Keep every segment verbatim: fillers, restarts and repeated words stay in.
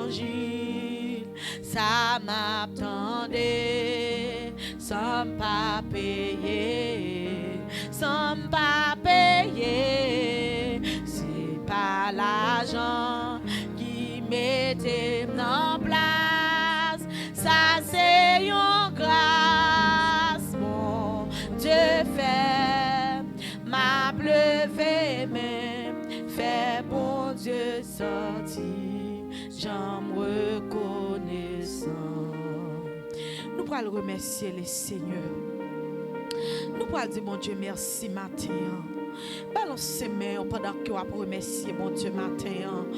levanjil, sa m ap tande, san m pa peye, san m pa peye, se pa lajan ki mete m nan plas, sa se yon gras Bondye fè. M ap leve men m, fè Bondye santi jan m rekonesan. Nou pral remèsye Lesenyè. Nou pral di Bondye mèsi maten an. Balanse men w pandan ke w ap remèsye Bondye maten an.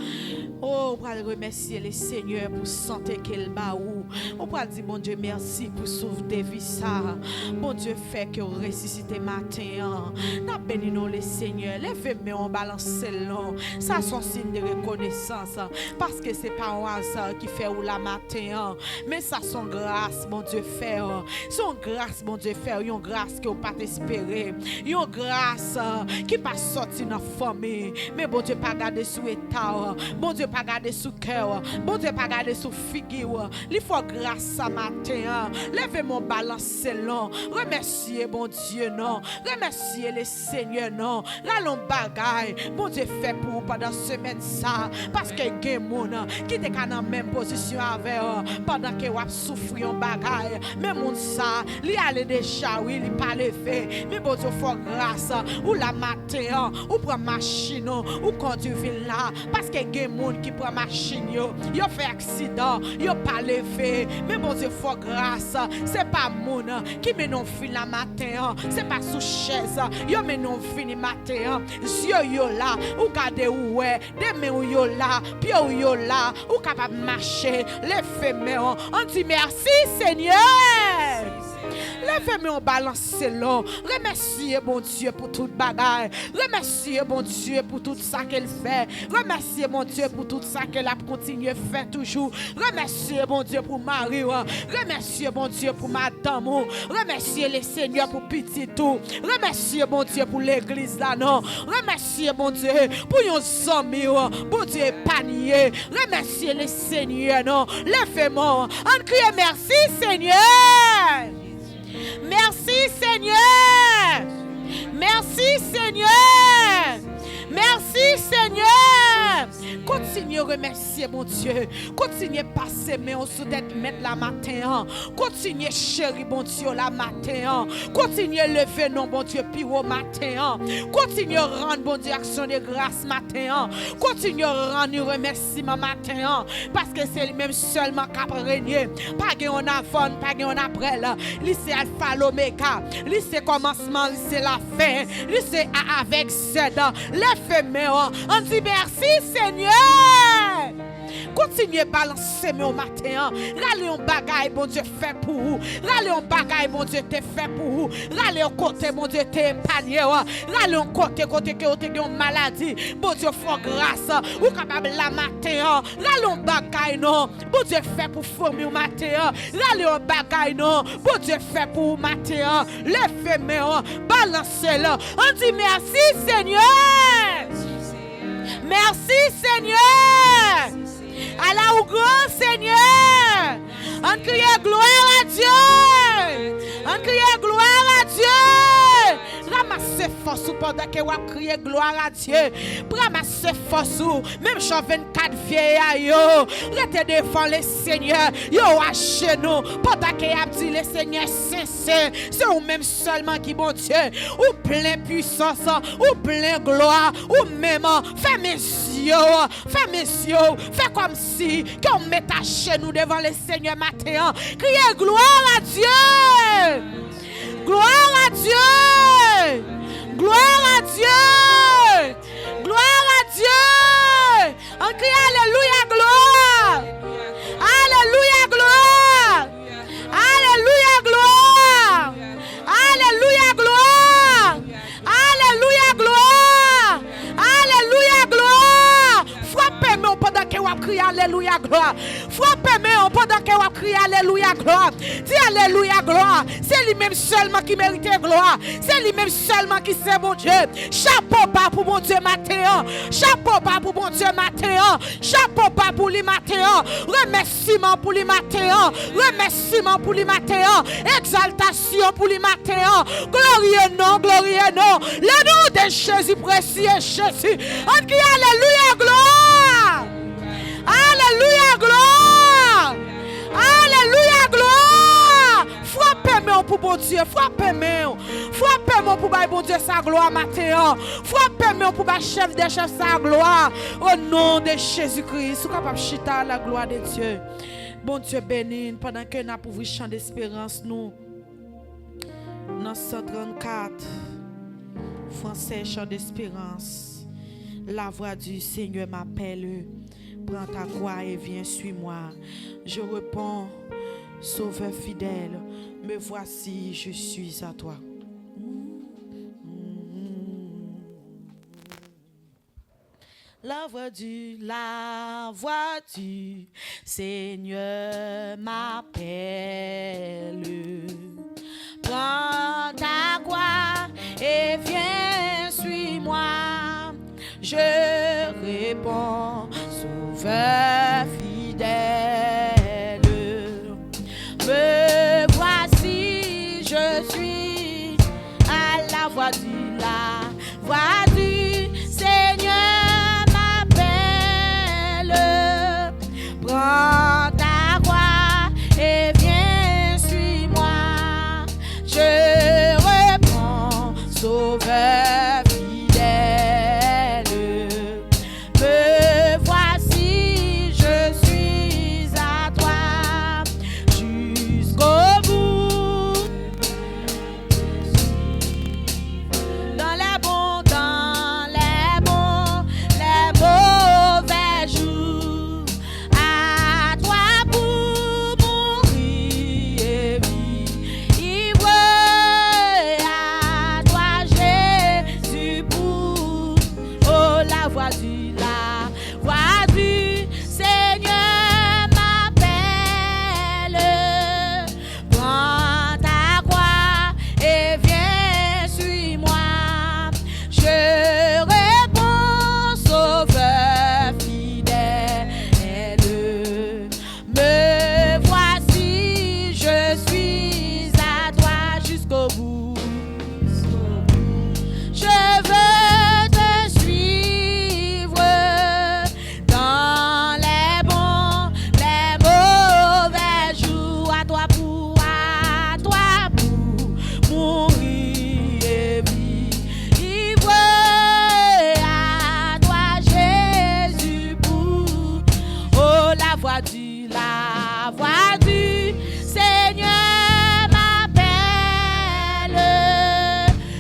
O, ou pral remèsye Lesenyè pou sante ke l ba ou. Ou pral di Bondye mèsi pou souf de vi sa a. Bondye fè ke w resisite maten an. N ap beni non Lesenyè. Leve men w, balanse l non. Sa se yon siy de rekonesans. Paske se pa yon aza ki fè ou la maten an. Men sa se yon gras Bondye fè w. Se yon gras Bondye fè w. Yon gras ke w pa t espere. Yon gras, eh, ki pa sòti nan fanmi. Men Bondye pa gade sou eta w. Bondye pa gade sou kè w. Bondye pa gade sou figi w. Li fè w gras sa maten an. Leve men w, balanse l non. Remèsye Bondye non. Remèsye Lesenyè non. Rale yon bagay Bondye fè pou ou pandan semèn sa. Paske gen moun ki te ka nan menm pozisyon avè w pandan ke w ap soufri yon bagay. Men moun sa, li ale deja wi, li pa leve. Men Bondye fè w gras, ou la maten an, ou pran machin ou, ou kondui vin la. Paske gen moun ki pran machin yo, yo fè aksidan, yo pa leve. Men Bondye fè w gras, se pa moun ki mennen w vin la maten an, se pa sou chèz yo mennen w vini maten an. Zye w yo la, ou gade ou wè, de men w yo la, pye w yo la, ou kapab mache, leve men w, ann di mèsi Senyè. Leve men w, balanse l non. Remèsye Bondye pou tout bagay. Remèsye Bondye pou tout sa ke l fè. Remèsye Bondye pou tout sa ke l ap kontinye fè toujou. Remèsye Bondye pou mari w. Remèsye Bondye pou madanm ou. Remèsye Lesenyè pou pitit ou. Remèsye Bondye pou legliz la non. Remèsye Bondye pou yon zanmi w Bondye epanye. Remèsye Lesenyè non. Leve men w. Ann kriye mèsi Senyè. Mèsi Senyè. Mèsi Senyè. Mèsi Senyè. Kontinye remèsye Bondye. Kontinye pase men w sou tèt mèt la maten an. Kontinye cheri Bondye w la maten an. Kontinye leve non Bondye pi wo maten an. Kontinye rann Bondye aksyon de gras maten an. Kontinye rann li remèsiman maten an. Paske se li menm sèlman k ap renye. Pa gen yon avan l, pa gen yon apre l. Li se Alfa, Lomega. Li se kòmansman, li se lafen. Li se A avèk Z. Leve men w, ann di mèsi Senyè. Kontinye balanse men w maten an. Rale yon bagay Bondye fè pou ou. Rale yon bagay Bondye te fè pou ou. Rale yon kote Bondye te epanye w. Rale yon kote, kote ke w te gen yon maladi. Bondye fè w gras. Ou kapab la maten an. Rale yon bagay non Bondye fè pou fanmi w maten an. Rale yon bagay non Bondye fè pou ou maten an. Leve men w, balanse l. Ann di mèsi Senyè. Mèsi Senyè. Ala ou gran Senyè. Ann kriye glwa a Dye. Ann kriye glwa a Dye. Ranmase fòs ou pandan ke w ap kriye glwa a Dye. Ranmase fòs ou. Menm jan vennkat vye a yo rete devan Lesenyè, yo ajenou pandan ke y ap di Lesenyè sen, sen, se ou menm sèlman ki Bondye. Ou plen pwisans, ou plen glwa, ou menm. Fèmen zye w, fèmen zye w, fè kòmsi ke w met ajenou devan Lesenyè maten an. Kriye glwa a Dye! Glwa a Dye! Glwa a Dye! Glwa a Dye! Ann kriye alelouya glwa! Alelouya glwa! Alelouya glwa! Alelouya glwa! Alelouya glwa! Alelouya glwa! Frape men w pandan ke w ap kriye alelouya glwa. Frape men w pandan ke w ap kriye alelouya glwa. Di alelouya glwa. Se li menm sèlman ki merite glwa. Se li menm sèlman ki se Bondye. Chapo ba pou Bondye maten an. Chapo ba pou Bondye maten an. Chapo ba pou li. li maten an. Remèsiman pou li maten an. Remèsiman pou li maten an. Egzaltasyon pou li maten an. Glorye non, glorye non. Le nom de Jésus, précieux Jésus. Ann kriye alelouya, glwa. Alelouya, glwa. Alelouya, glwa. Frape men w pou Bondye. Frape men w. Frape men w pou bay Bondye sa glwa maten an. Frape men w pou bay chèf dè chèf sa glwa. O non de Jezi Kris. Ou kapab chita, la gloire de Dieu. Bondye beni n pandan ke n ap ouvri chan desperans nou. Nan san trannkat, fransè, chan desperans. La voix du Seigneur m'appelle. Prends ta croix et viens, suis-moi. Je réponds, Sauveur fidèle, me voici, je suis à toi. La voix du, la voix du Seigneur m'appelle. Prends ta croix et viens, suis-moi. Je réponds, Sauveur fidèle, me voici, je suis à la voix du, la voix du Seigneur m'appelle. Prends ta croix et viens, suis-moi. Je réponds, Sauveur fidèle, me voici, je suis à toi jusqu'au bout. Dans les bons, dans les bons, les mauvais jours, à toi pour mourir et vivre, à toi Jésus pour, oh, la voix du, la voix du Seigneur m'appelle. Prends ta croix et viens, suis-moi. Je réponds, Sauveur fidèle, me voici, je suis à toi jusqu'au bout. Je veux te suivre dans les bons, les mauvais jours, à toi pour, à toi pour mourir et vivre, à toi Jésus pour, oh, la voix du, la voix du Seigneur m'appelle.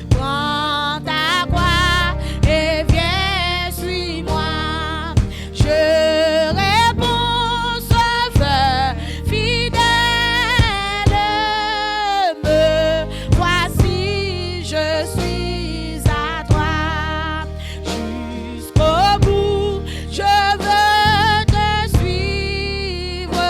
Prends ta croix et viens, suis-moi. Je réponds, Sauveur fidèle, me voici, je suis à toi. Jusqu'au bout, je veux te suivre.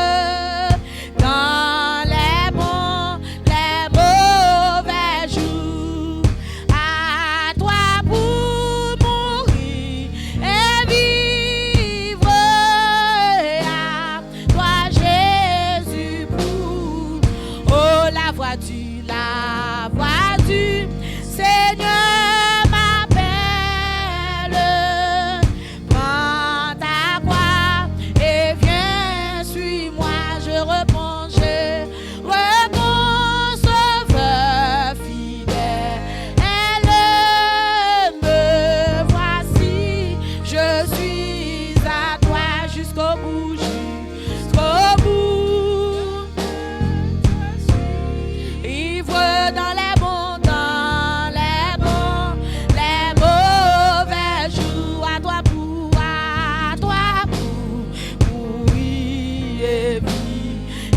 Dans les bons, les mauvais jours, à toi pour mourir et vivre, à toi Jésus pour, oh, la voix du, la voix du Seigneur m'appelle. Prends ta croix et viens, suis-moi, je réponds, je réponds, Sauveur fidèle, me voici, je suis à toi jusqu'au bout, jusqu'au bout. Ivre dans les bons, dans les bons, les mauvais jours, à toi pour, à toi pour mourir et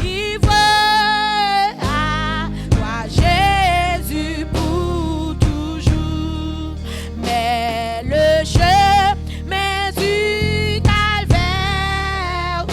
vivre, à toi Jésus pour toujours. Mais le chemin du calvaire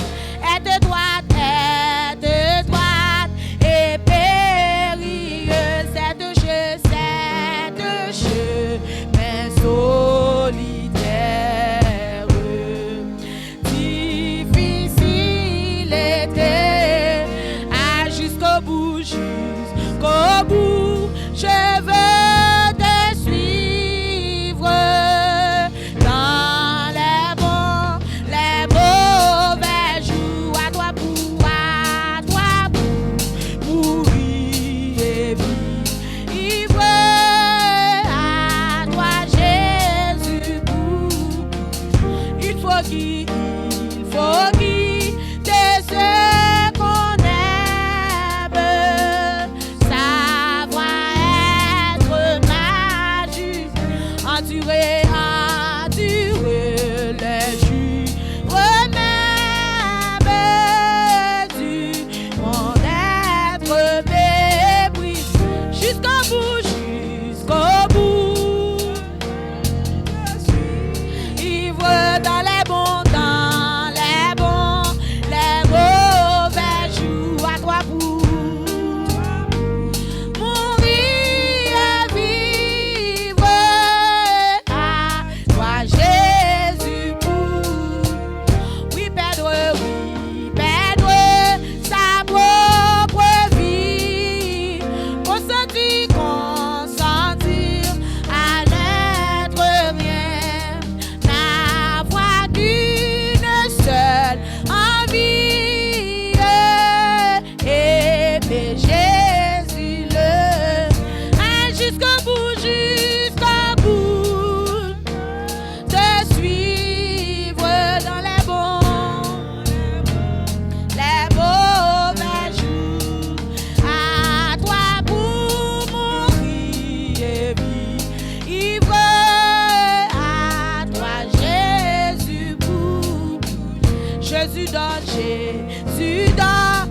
Jésus donne, Jésus donne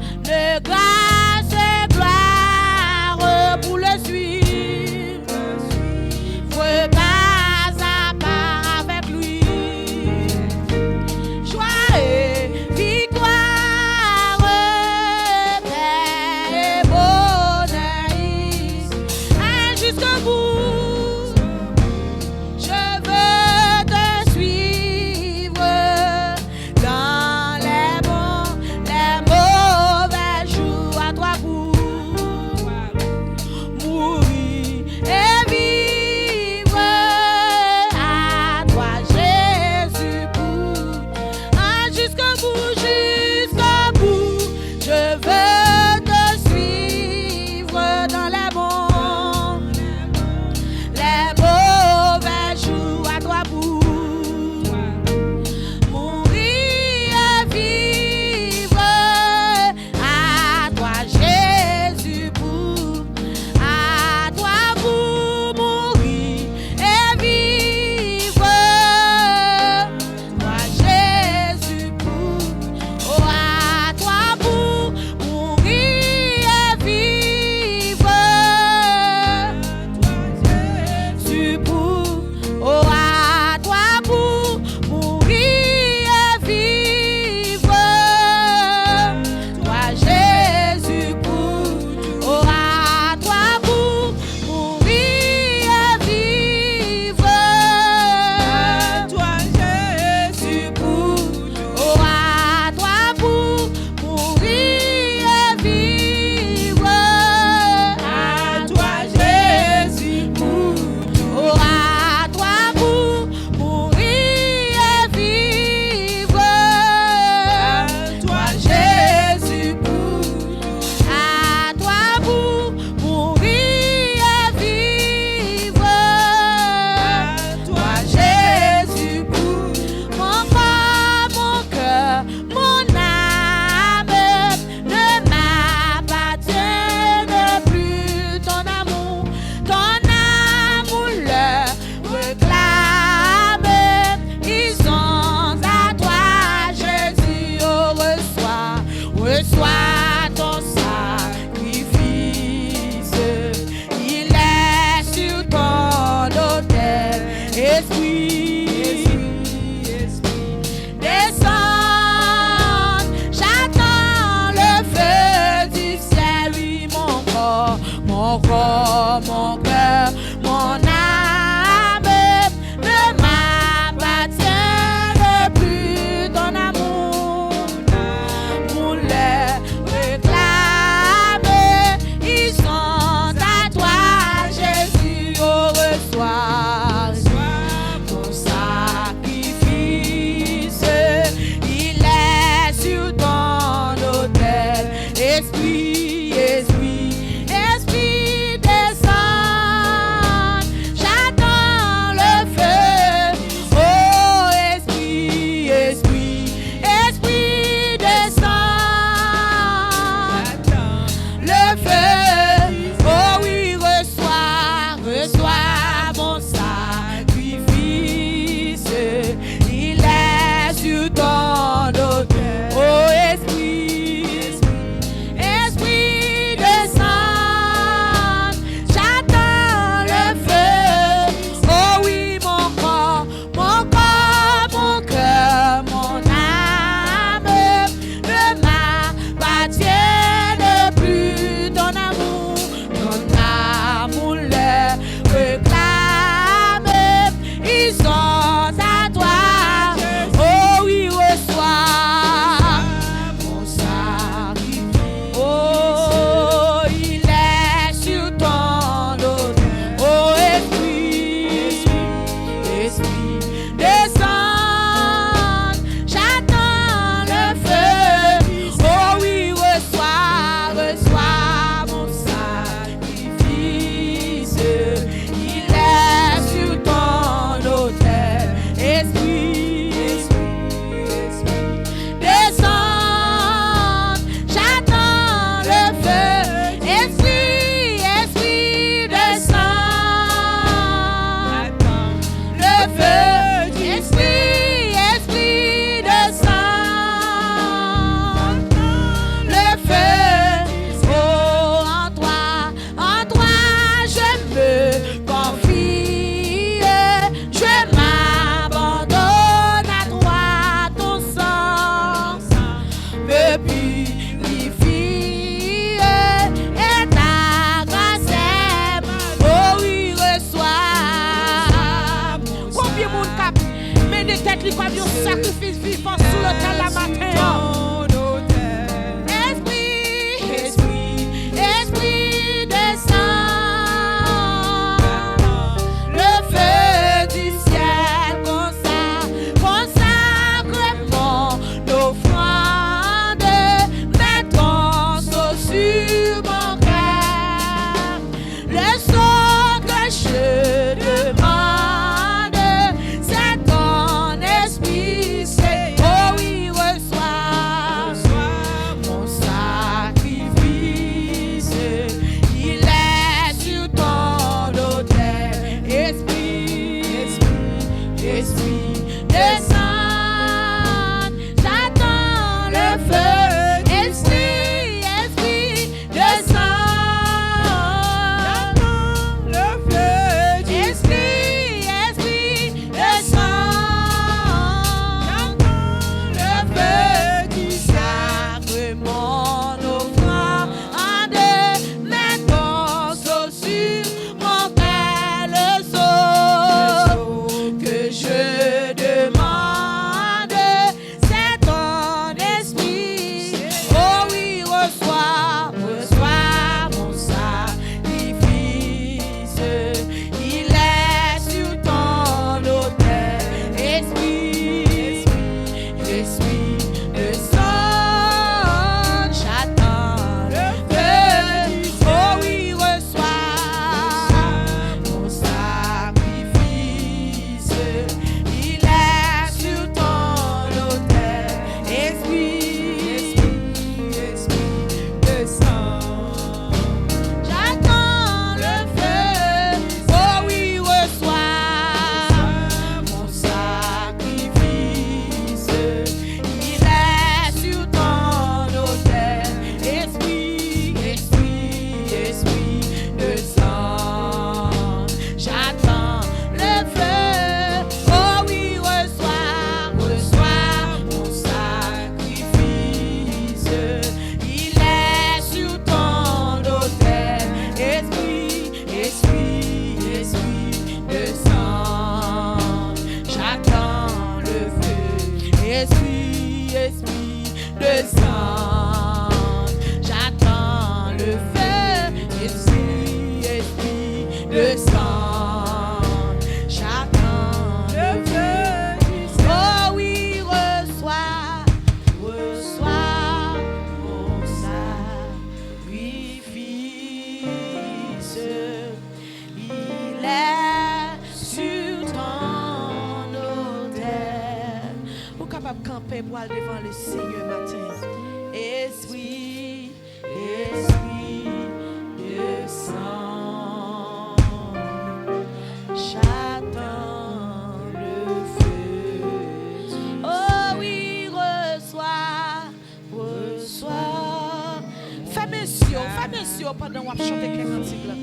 grâce et gloire pour le suivre. Pas à pas avec lui. Joie et victoire, paix et bonheur, hein, jusqu'au bout. Je veux te suivre dans les bons, les mauvais jours. À Kòm yon sakrifis vivan sou lotèl la maten an. Espri, espri, espri desann. Le feu du ciel konsa, konsakre mon offrande. Mets ton sceau sur mon cœur. Le sceau que je demande, c'est ton esprit, c'est, oh oui, reçois, reçois mon sacrifice. Il est sur ton autel. Esprit, esprit, esprit, descend. J'attends le feu. Esprit, esprit, descend. J'attends le feu du Esprit, esprit, descend. J'attends le feu du sacrement offrande. Mets ton sceau sur mon cœur, le sceau que je demande. C'est ton esprit. Oh oui, reçois, reçois mon sacrifice. Il est sur ton autel. Esprit, esprit, descend. J'attends le feu. Oh oui, reçois mon sacrifice. Il est sur ton autel. Esprit, esprit, esprit, descend. J'attends le feu. Oh oui, reçois mon sacrifice. Il est sur ton autel. Esprit, esprit, esprit, descend. J'attends le feu. Oh oui, reçois, reçois mon sacrifice. Il est sur ton autel. Esprit, esprit, esprit, descend. J'attends le feu. Esprit, esprit, descend. J'attends le feu. Esprit, esprit, descend. J'attends le feu. Oh oui, reçois, reçois mon sacrifice. Il est sur ton autel. Ou kapab kanpe pou al devan le Senyè maten an. Espri, Espri, desann. J'attends le feu. Oh oui, reçois, reçois. Fèmen zye w, fèmen zye w pandan w ap chante kè kantik la.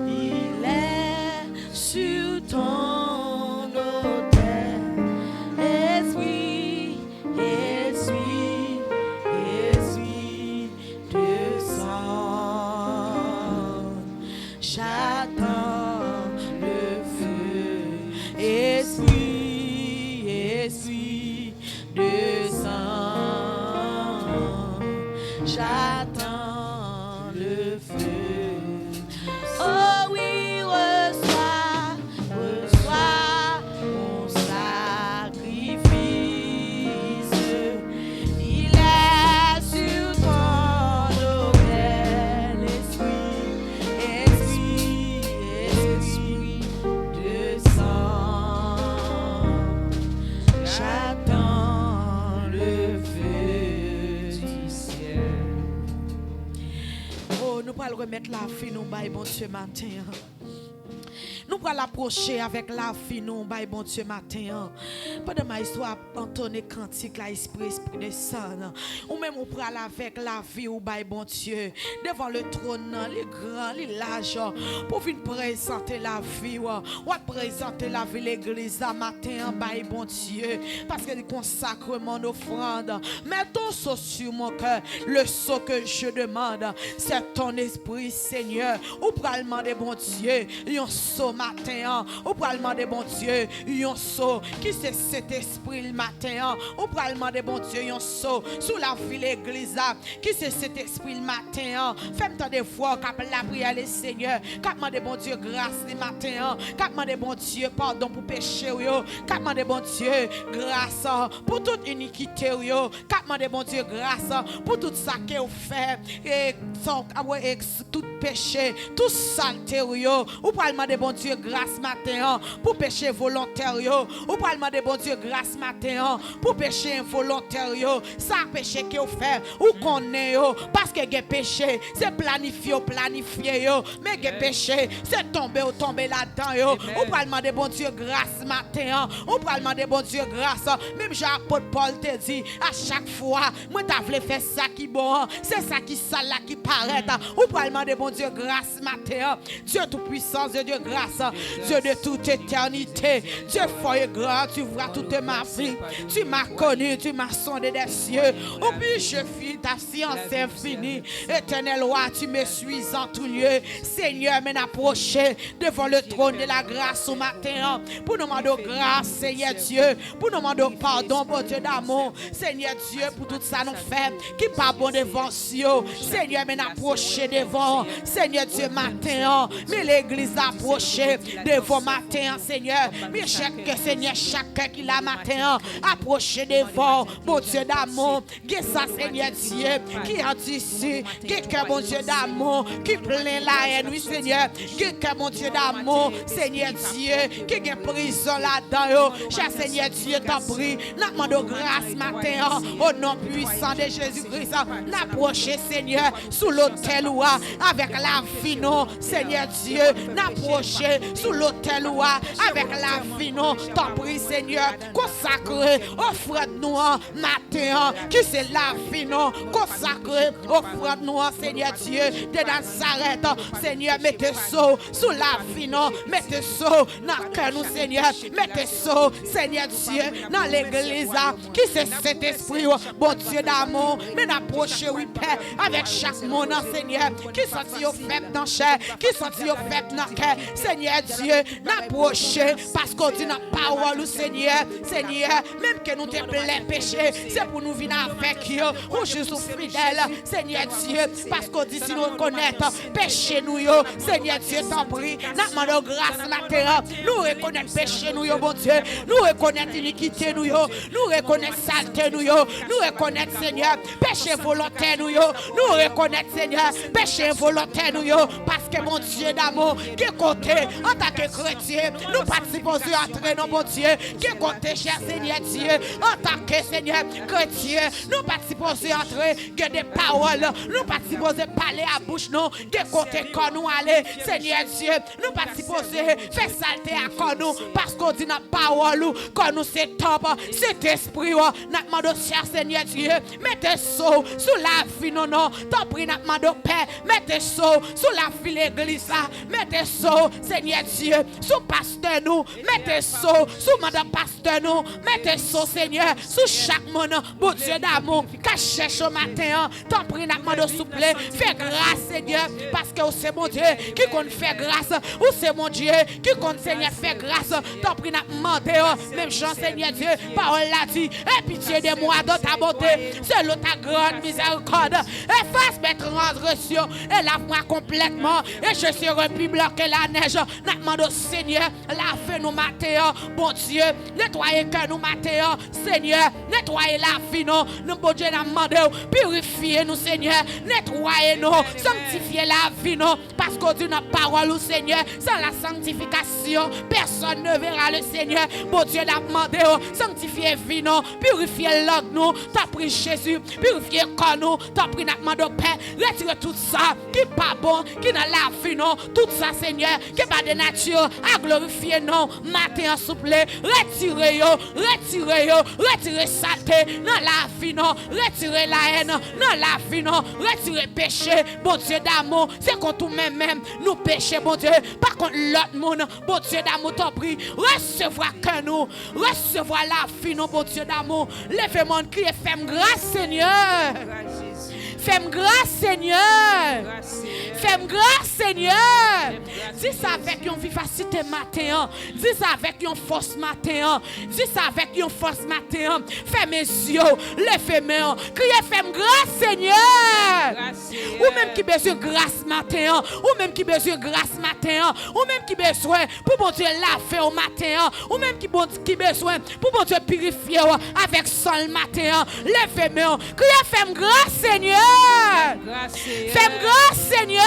Il est sur ton autel. Espri, Espri, Espri, descend. J'attends le feu. Espri, Espri, descend. J'attends le feu. Oh oui, reçois, reçois mon sacrifice. Il est sur ton autel, Esprit, Esprit, Esprit, descend. J'attends le feu du ciel. Oh, nou pral remèt lavi nou bay Bondye maten an. Nou pral apwoche avèk lavi nou bay Bondye maten an. Pandan maestro ap antone kantik la, Espri, Espri, desann. Ou menm ou pral avèk lavi ou bay Bondye devan le twòn nan, li gran, li laj, pou vin prezante lavi w. W ap prezante lavi legliz la maten an bay Bondye, paske li konsakre mon offrande. Mets ton sceau sur mon cœur, le sceau que je demande, c'est ton esprit, Seigneur. Ou pral mande Bondye yon sceau maten an, ou pral mande Bondye yon so, ki se Sentespri l maten an. Ou pral mande Bondye yon so sou lavi legliz la, ki se Sentespri l maten an. Fè m tande vwa w k ap lapriyè Lesenyè, k ap mande Bondye gras li maten an, k ap mande Bondye padon pou peche w yo, k ap mande Bondye gras pou tout inikite w yo, k ap mande Bondye gras pou tout sa ke w fè, e sa w, e tout peche, tout salte w yo. Ou pral mande Bondye gras maten an pou peche volontè w yo. Ou pral mande Bondye gras maten an pou peche envolontè w yo. Sa peche ke w fè, ou konnen yo, paske gen peche, se planifye w planifye yo, men gen peche, se tonbe w tonbe ladan yo. Ou pral mande Bondye gras maten an. Ou pral mande Bondye gras, menm jan apot Pòl te di, a chak fwa, mwen ta vle fè sa ki bon an, se sa ki sal la ki parèt. Ou pral mande Bondye gras maten an. Dieu tout-puissant, Dieu de grâce, Dieu de toute éternité, Dieu fort et grand, tu vois toute ma vie, tu m'as connu, tu m'as sondé des cieux, oh puis je fus ta science infinie, Éternel roi, tu me suis en tout lieu. Senyè, men n apwoche devan le trône de la grâce ou maten an, pou nou mande w gras, Senyè Dye, pou nou mande w padon, Bondye damou. Senyè Dye, pou tout sa nou fè ki pa bon devan zye w. Senyè, men n apwoche devan w. Senyè Dye, maten an, men legliz la apwoche devan w maten an, Senyè. Men chak kè, Senyè, chak kè ki la maten an, apwoche devan w, Bondye damou. Gen sa, Senyè Dye, ki andisi, gen kè, Bondye damou, ki plen lahèn, wi, Senyè. Gen kè, Bondye damou, Senyè Dye, ki gen prizon ladan yo. Chè Senyè Dye, tanpri, n ap mande w gras maten an, o non pwisan de Jezi Kris. N apwoche, Senyè, sou lotèl ou a, avèk lavi nou, Senyè Dye. N apwoche sou lotèl ou a, avèk lavi nou. Tanpri, Senyè, konsakre ofrann nou an maten an, ki se lavi nou. Konsakre ofrann nou an, Senyè Dye de Nazarèt. Senyè, mete so w sou lavi nou. Mete so w nan kè nou, Senyè. Mete so w, Senyè Dye, nan legliz la, ki se Sentespri w, Bondye damou. Men n apwoche, wi, Pè, avèk chak moun, Senyè, ki santi yo fèb nan chè, ki santi yo fèb nan kè. Senyè Dye, n apwoche, paske w di nan pawòl ou, Senyè, Senyè, menm ke nou te plen peche, se pou nou vin avèk yo. Ou jis, ou fidèl, Senyè Dye, paske w di si nou rekonèt peche nou yo, Senyè Dye, tanpri, n ap mande w gras maten an. Nou rekonèt peche nou yo, Bondye. Nou rekonèt inikite nou yo. Nou rekonèt salte nou yo. Nou rekonèt, Senyè, peche volontè nou yo. Nou rekonèt, Senyè, peche envolontè nou yo. Paske, Bondye damou, gen kote, antanke kretyen, nou pa t sipoze antre, non, Bondye. Gen kote, chè Senyè Dye, antanke, Senyè, kretyen, nou pa t sipoze antre. Gen de pawòl nou pa t sipoze pale a bouch nou. Gen kote kò nou ale, Senyè Dye, nou pa t sipoze fè salte a kò nou, paske w di nan pawòl ou, kò nou se tanp Sentespri w. N ap mande w, chè Senyè Dye, mete so w sou lavi nou, non. Tanpri, n ap mande w, Pè, mete so w sou lavi legliz la. Mete so w, Senyè Dye, sou pastè nou. Mete so w sou madan pastè nou. Mete so w, Senyè, sou chak moun, Bondye damou, k ap chèche w maten an. Tanpri, n ap mande w, souple, fè gras, Senyè, paske ou se Bondye ki konn fè gras. Ou se Bondye ki konn, Senyè, fè gras. Tanpri, n ap mande w, menm jan, Senyè Dye, pawòl la di, aie pitié de moi dans ta bonté, selon ta grande miséricorde, efface mes transgressions et lave-moi complètement, et je serai plus blanc que la neige. N ap mande w, Senyè, lave nou maten an, Bondye, netwaye kè nou maten an, Senyè, netwaye lavi nou. Nou, Bondye, n ap mande w, pirifye nou, Senyè, netwaye nou, sanktifye lavi nou, paske w di nan pawòl ou, Senyè, sans la sanctification, personne ne verra le Seigneur. Bondye, n ap mande w, sanktifye vi nou, pirifye lang nou, tanpri, Jezi, pirifye kò nou, tanpri, n ap mande w, Pè, retire tout sa ki pa bon, ki nan lavi nou, tout sa, Senyè, ki pa de nati a glorifye non w maten an, souple, retire yo, retire yo, retire salte nan lavi nou, retire lahèn nan lavi nou, retire peche, Bondye damou, se kont ou menm menm nou peche, Bondye, pa kont lòt moun, Bondye damou, tanpri, resevwa kè nou, resevwa lavi nou, Bondye damou, leve mòn, kriye, fè m gras, Senyè. Fè m gras, Senyè. Fè m gras, Senyè. Di sa avèk yon vivasite maten an. Di sa avèk yon fòs maten an. Di sa avèk yon fòs maten an. Fèmen zye w. Leve men w. Kriye, fè m gras, Senyè. Ou menm ki bezwen gras maten an. Ou menm ki bezwen gras maten an. Ou menm ki bezwen pou Bondye lave w maten an. Ou menm ki, bon, ki bezwen pou Bondye pirifye w avèk san l maten an. Leve men w. Kriye, fè m gras, Senyè. Fè m gras, Senyè.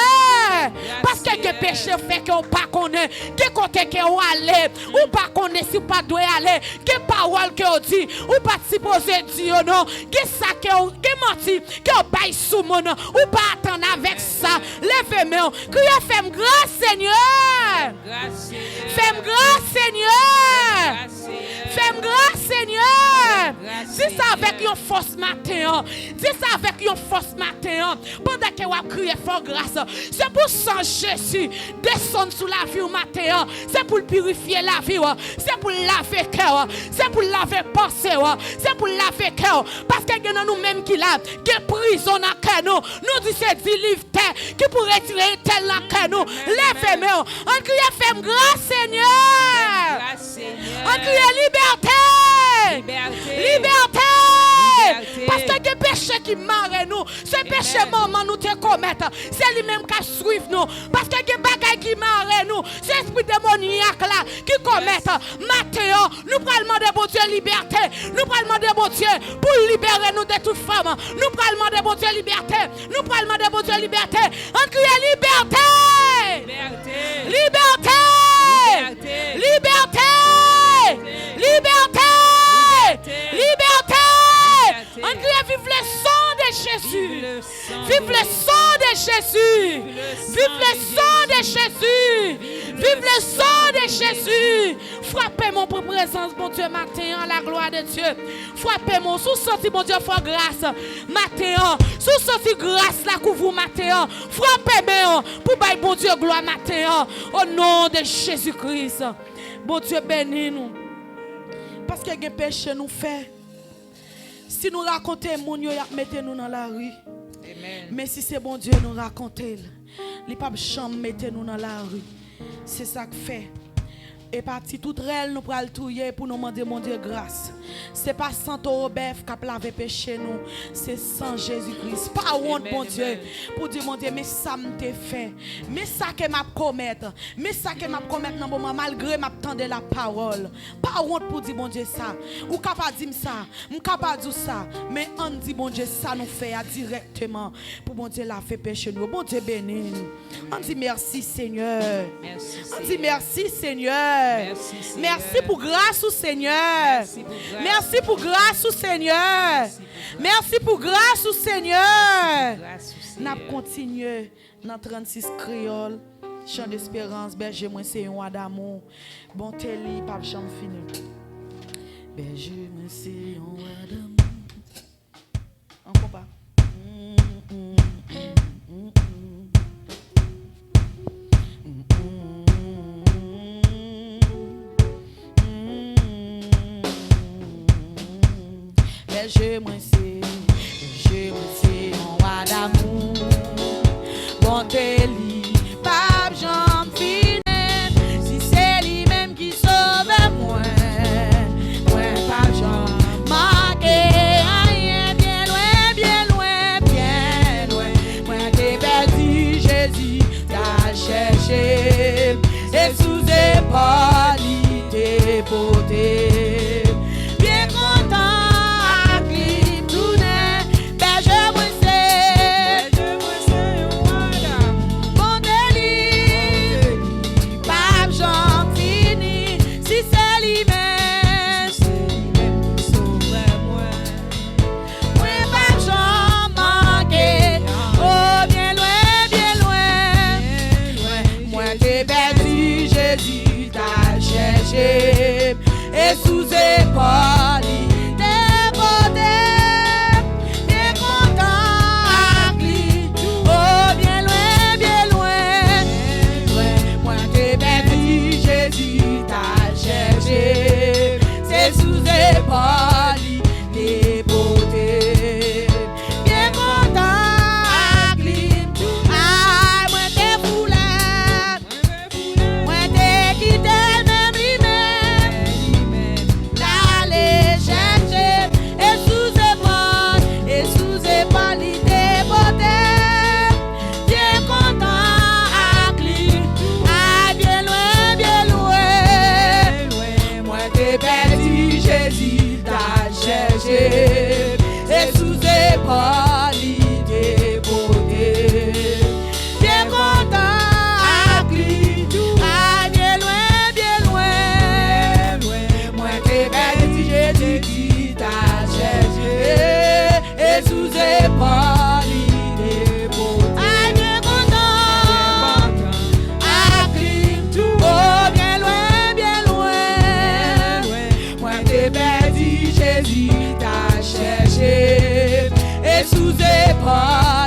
Paske gen peche w fè ke w pa konnen. Gen kote ke w ale, ou pa konnen si w pa dwe ale. Gen pawòl ke w di, ou pa t sipoze di yo non. Gen sa ke w, gen manti ke w bay sou moun, ou pa atann avèk sa. Leve men w. Kriye, fè m gras, Senyè. Fè m gras, Senyè. Fè m gras, Senyè. Di sa avèk yon fòs maten an. Di sa avèk yon fòs maten an. Pandan ke w ap kriye, fè w gras. Se pou san Jezi desann sou lavi w maten an. Se pou l pirifye lavi w. Se pou l lave kè w. Se pou l lave panse w. Se pou l lave kè w. Paske gen nan nou menm ki la, gen prizon nan kè nou. Nou di se deliv tè ki pou retire entèl nan kè nou. Leve men w. Ann kriye, fè m gras, Senyè. Ann kriye, libète. Libète. Paske gen peche ki mare nou. Se peche manman nou te komèt. Se li menm k ap swiv nou. Paske gen bagay ki mare nou. Se espri demonyak la ki komèt. Maten an, nou pral mande Bondye libète. Nou pral mande Bondye pou l libere nou de tout fòm. Nou pral mande Bondye libète. Nou pral mande Bondye libète. Ann kriye, libète! Libète! Libète! Libète! Libète! Ann kriye, vive le sang de Jésus! Vive le sang de Jésus! Vive le sang de Jésus! Vive le sang de Jésus! Frape men w pou prezans Bondye maten an, la gloire de Dieu. Frape men w. Si w santi Bondye fè w gras maten an, si w santi gras la kouvri w maten an, frape men w pou bay Bondye glwa maten an, o non de Jezi Kris. Bondye beni nou. Paske gen peche nou fè. Si nou rakonte moun yo, y ap mete nou nan lari. Men si se Bondye nou rakonte l, li p ap janm mete nou nan lari. Se sa k fè, e pa ti toutrèl nou pral touye pou nou mande Bondye gras. Se pa san towo bèf k ap lave peche nou, se san Jezi Kris. Pa wont, Bondye, pou di, Bondye, men sa m te fè, men sa ke m ap komèt, men sa ke m ap komèt nan moman, malgre m ap tande lapawòl. Pa wont pou di Bondye sa. Ou ka pa di m sa, m ka pa di w sa, men ann di Bondye sa nou fè a dirèkteman pou Bondye lave peche nou yo. Bondye beni nou. Ann di mèsi, Senyè. Ann di mèsi, Senyè. Mèsi pou gras ou, Senyè. Mèsi pou gras ou, Senyè. Mèsi pou gras ou, Senyè. N ap kontinye nan trannsis kreyòl, Chan desperans, bèje mwen se yon wa damou. Bonte li p ap janm fini. Bèje mwen se yon wa damou. An konpa. Bèje mwen se, bèje mwen se yon wa damou. Bonte li p ap janm fini. Si se li menm ki sove mwen, mwen p ap janm manke anyen. Byen lwen, byen lwen, byen lwen, mwen te pèdi, Jezi t al chèche m. Se sou zepòl li te pote m. Byen kontan ak li m tounen. Bèje mwen se,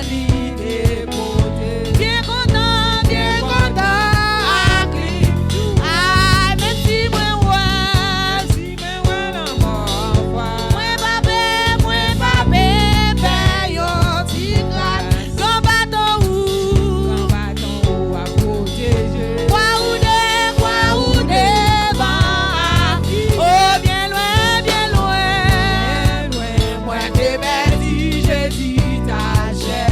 Li te pote. Byen kontan, byen kontan ak li. Ay, menm si mwen wè, si mwen wè lanmò anfas. Mwen pa pe, mwen pa pe pè yon ti kras. Gran baton ou, gran baton ou ap pwoteje. Kwa ou de, kwa ou devan. O byen lwen, byen lwen. Mwen te pèdi Jezi ta chè.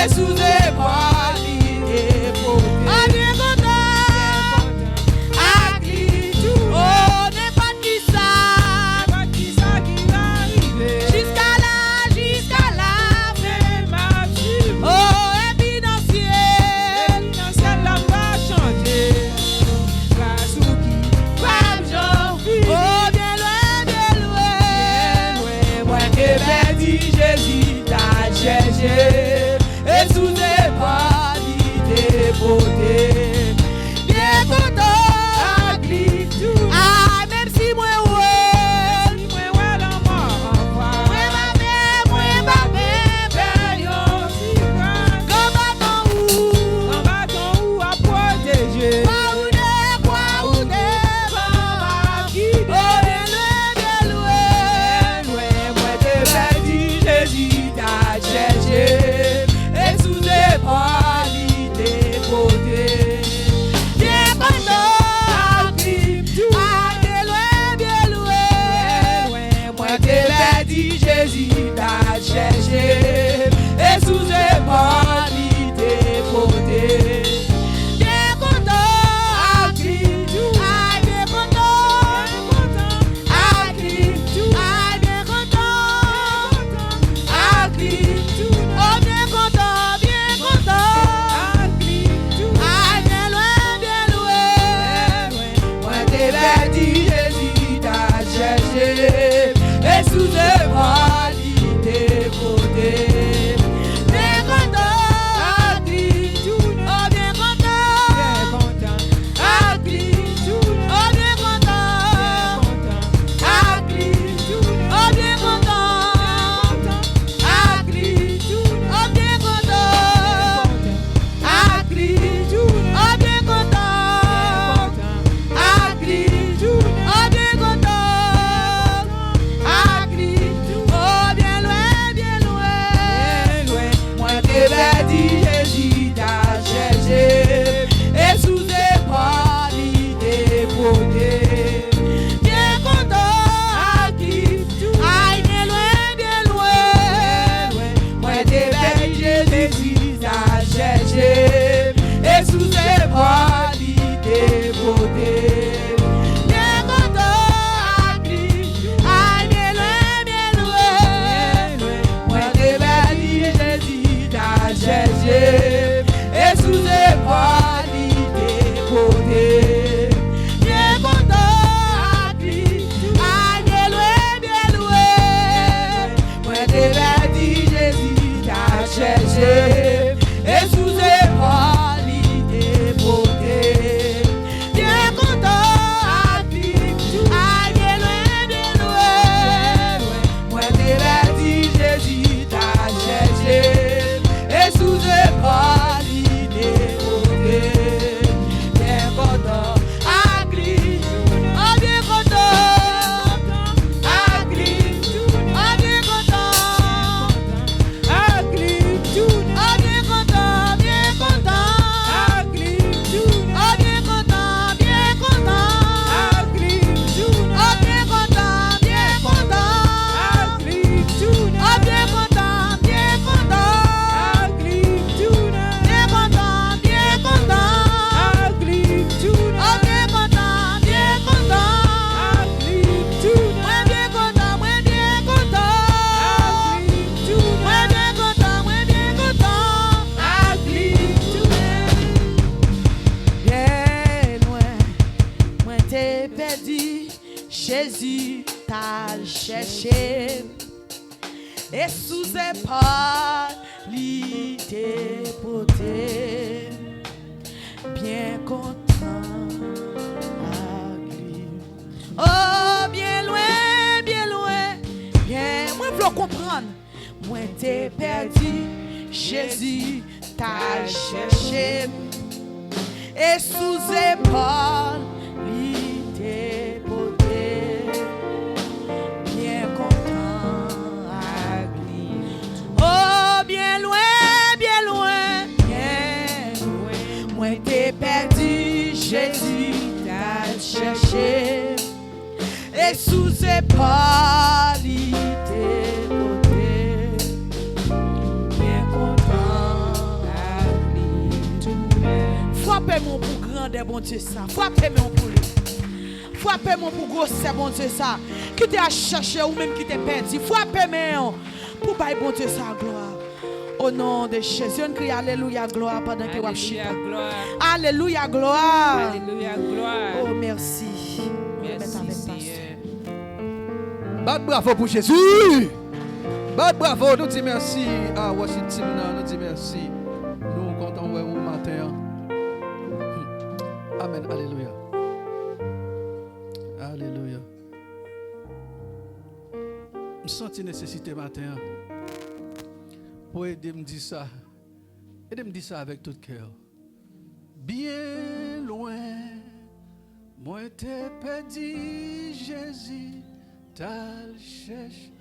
Sou zepòl li te pote. Byen kontan ak li tou. O, nenpòt kisa. Nenpòt kisa ki va rive. Jiska la, jiska la fen. M ap swiv. O, epi nan syèl. Epi nan syèl la m va chante. Gras ou ki p ap janm fini. O, byen lwen, byen lwen. Byen lwen, mwen te pèdi, Jezi t al chèche m. E sou zepòl li te pote. Byen kontan ak li tou. A, menm si mwen wè. Menm si mwen wè lanmò anfas. Mwen pa pè, mwen pa pè. Fè yon ti gras. Gran baton ou. Gran baton ou ap pwoteje. Kwa ou de, kwa ou devan m ap gide. O, byen lwen, byen lwen. Byen lwen, mwen te pèdi, Jezi t al chèche m. E sou zepòl li te pote. Byen kontan ak li tou. Ay, byen lwen, byen lwen. Byen lwen, mwen te pèdi, Jezi t al chèche m. E sou zepòl li te pote. Byen kontan ak li tou. Ay, byen kontan. Byen kontan ak li tou. Ay, byen kontan ak li tou. O, byen kontan, byen kontan ak li tou. Ay, byen lwen, byen lwen. Mwen te pèdi, Jezi t al chèche m. E sou zepòl li te pote. Byen kontan ak li tou. O, byen kontan. Byen kontan ak li tou. O, byen kontan. Byen kontan ak li tou. O, byen kontan. Byen kontan ak li tou. O, byen kontan. Byen kontan ak li tou. O, byen kontan. Byen kontan ak li tou. O, byen kontan ak li tou. O, byen lwen, byen lwen. Byen lwen. Mwen te pèdi, Jezi t al chèche m. E sou zepòl li te pote. Byen kontan ak li tou. Ay, byen lwen, byen lwen. Byen lwen. Mwen te pèdi, Jezi t al chèche m. E sou zepòl li te pote. Byen kontan ak li. Ay, byen lwen, byen lwen. Mwen te pèdi, Jezi t al chèche m. E sou zepòl li te pote. Byen kontan ak li. Ay, byen lwen, byen lwen. Mwen te pèdi, Jezi t al chèche m. E sou zepòl li te pote. Byen kontan ak li. Ay, byen lwen, byen lwen. Mwen te pèdi, Jezi t al chèche m. E sou zepòl li te pote. Byen kontan ak li. O, byen kontan ak li. O, byen kontan ak li. O, byen kontan, byen kontan ak li. O, byen kontan, byen kontan ak li. O, byen kontan, byen kontan ak li. O, byen kontan, byen kontan ak li. Byen kontan, byen kontan ak li. O, byen kontan, byen kontan ak li. Mwen byen kontan, mwen byen kontan ak li. Mwen byen kontan, mwen byen kontan ak li. Byen lwen, mwen te pèdi, Jezi t al chèche m. E sou zepòl li te pote m. Byen kontan ak li. O, byen lwen, byen lwen, byen. Mwen vle w konprann. Mwen te pèdi, Jezi t al chèche m. E sou zepòl li te pote m. Byen kontan ak li. O, byen lwen, byen lwen, byen lwen. Mwen te pèdi, Jezi t al chèche m. E sou zepòl li te pote m. Byen kontan Frape men w pou grandè Bondye sa. Frape men w pou li. Frape men w pou gwosè Bondye sa. Ki te al chèche ou menm ki te pèdi. Frape men w pou bay Bondye sa glwa. O non de Jezi, ann kriye alelouya glwa pandan ke w ap chita. Alelouya glwa. Alelouya glwa. Oh, mèsi. Mèsi, Senyè. Bat bravo pou Jezi. Bat bravo, nou di mèsi a worship team nan, nou di mèsi. Nou kontan wè ou maten an. Hmm. Amèn, alelouya. Alelouya. M santi nesesite maten an pou ede m di sa. Ede m di sa avèk tout kè. Byen lwen, mwen te pèdi Jezi, t al chèche.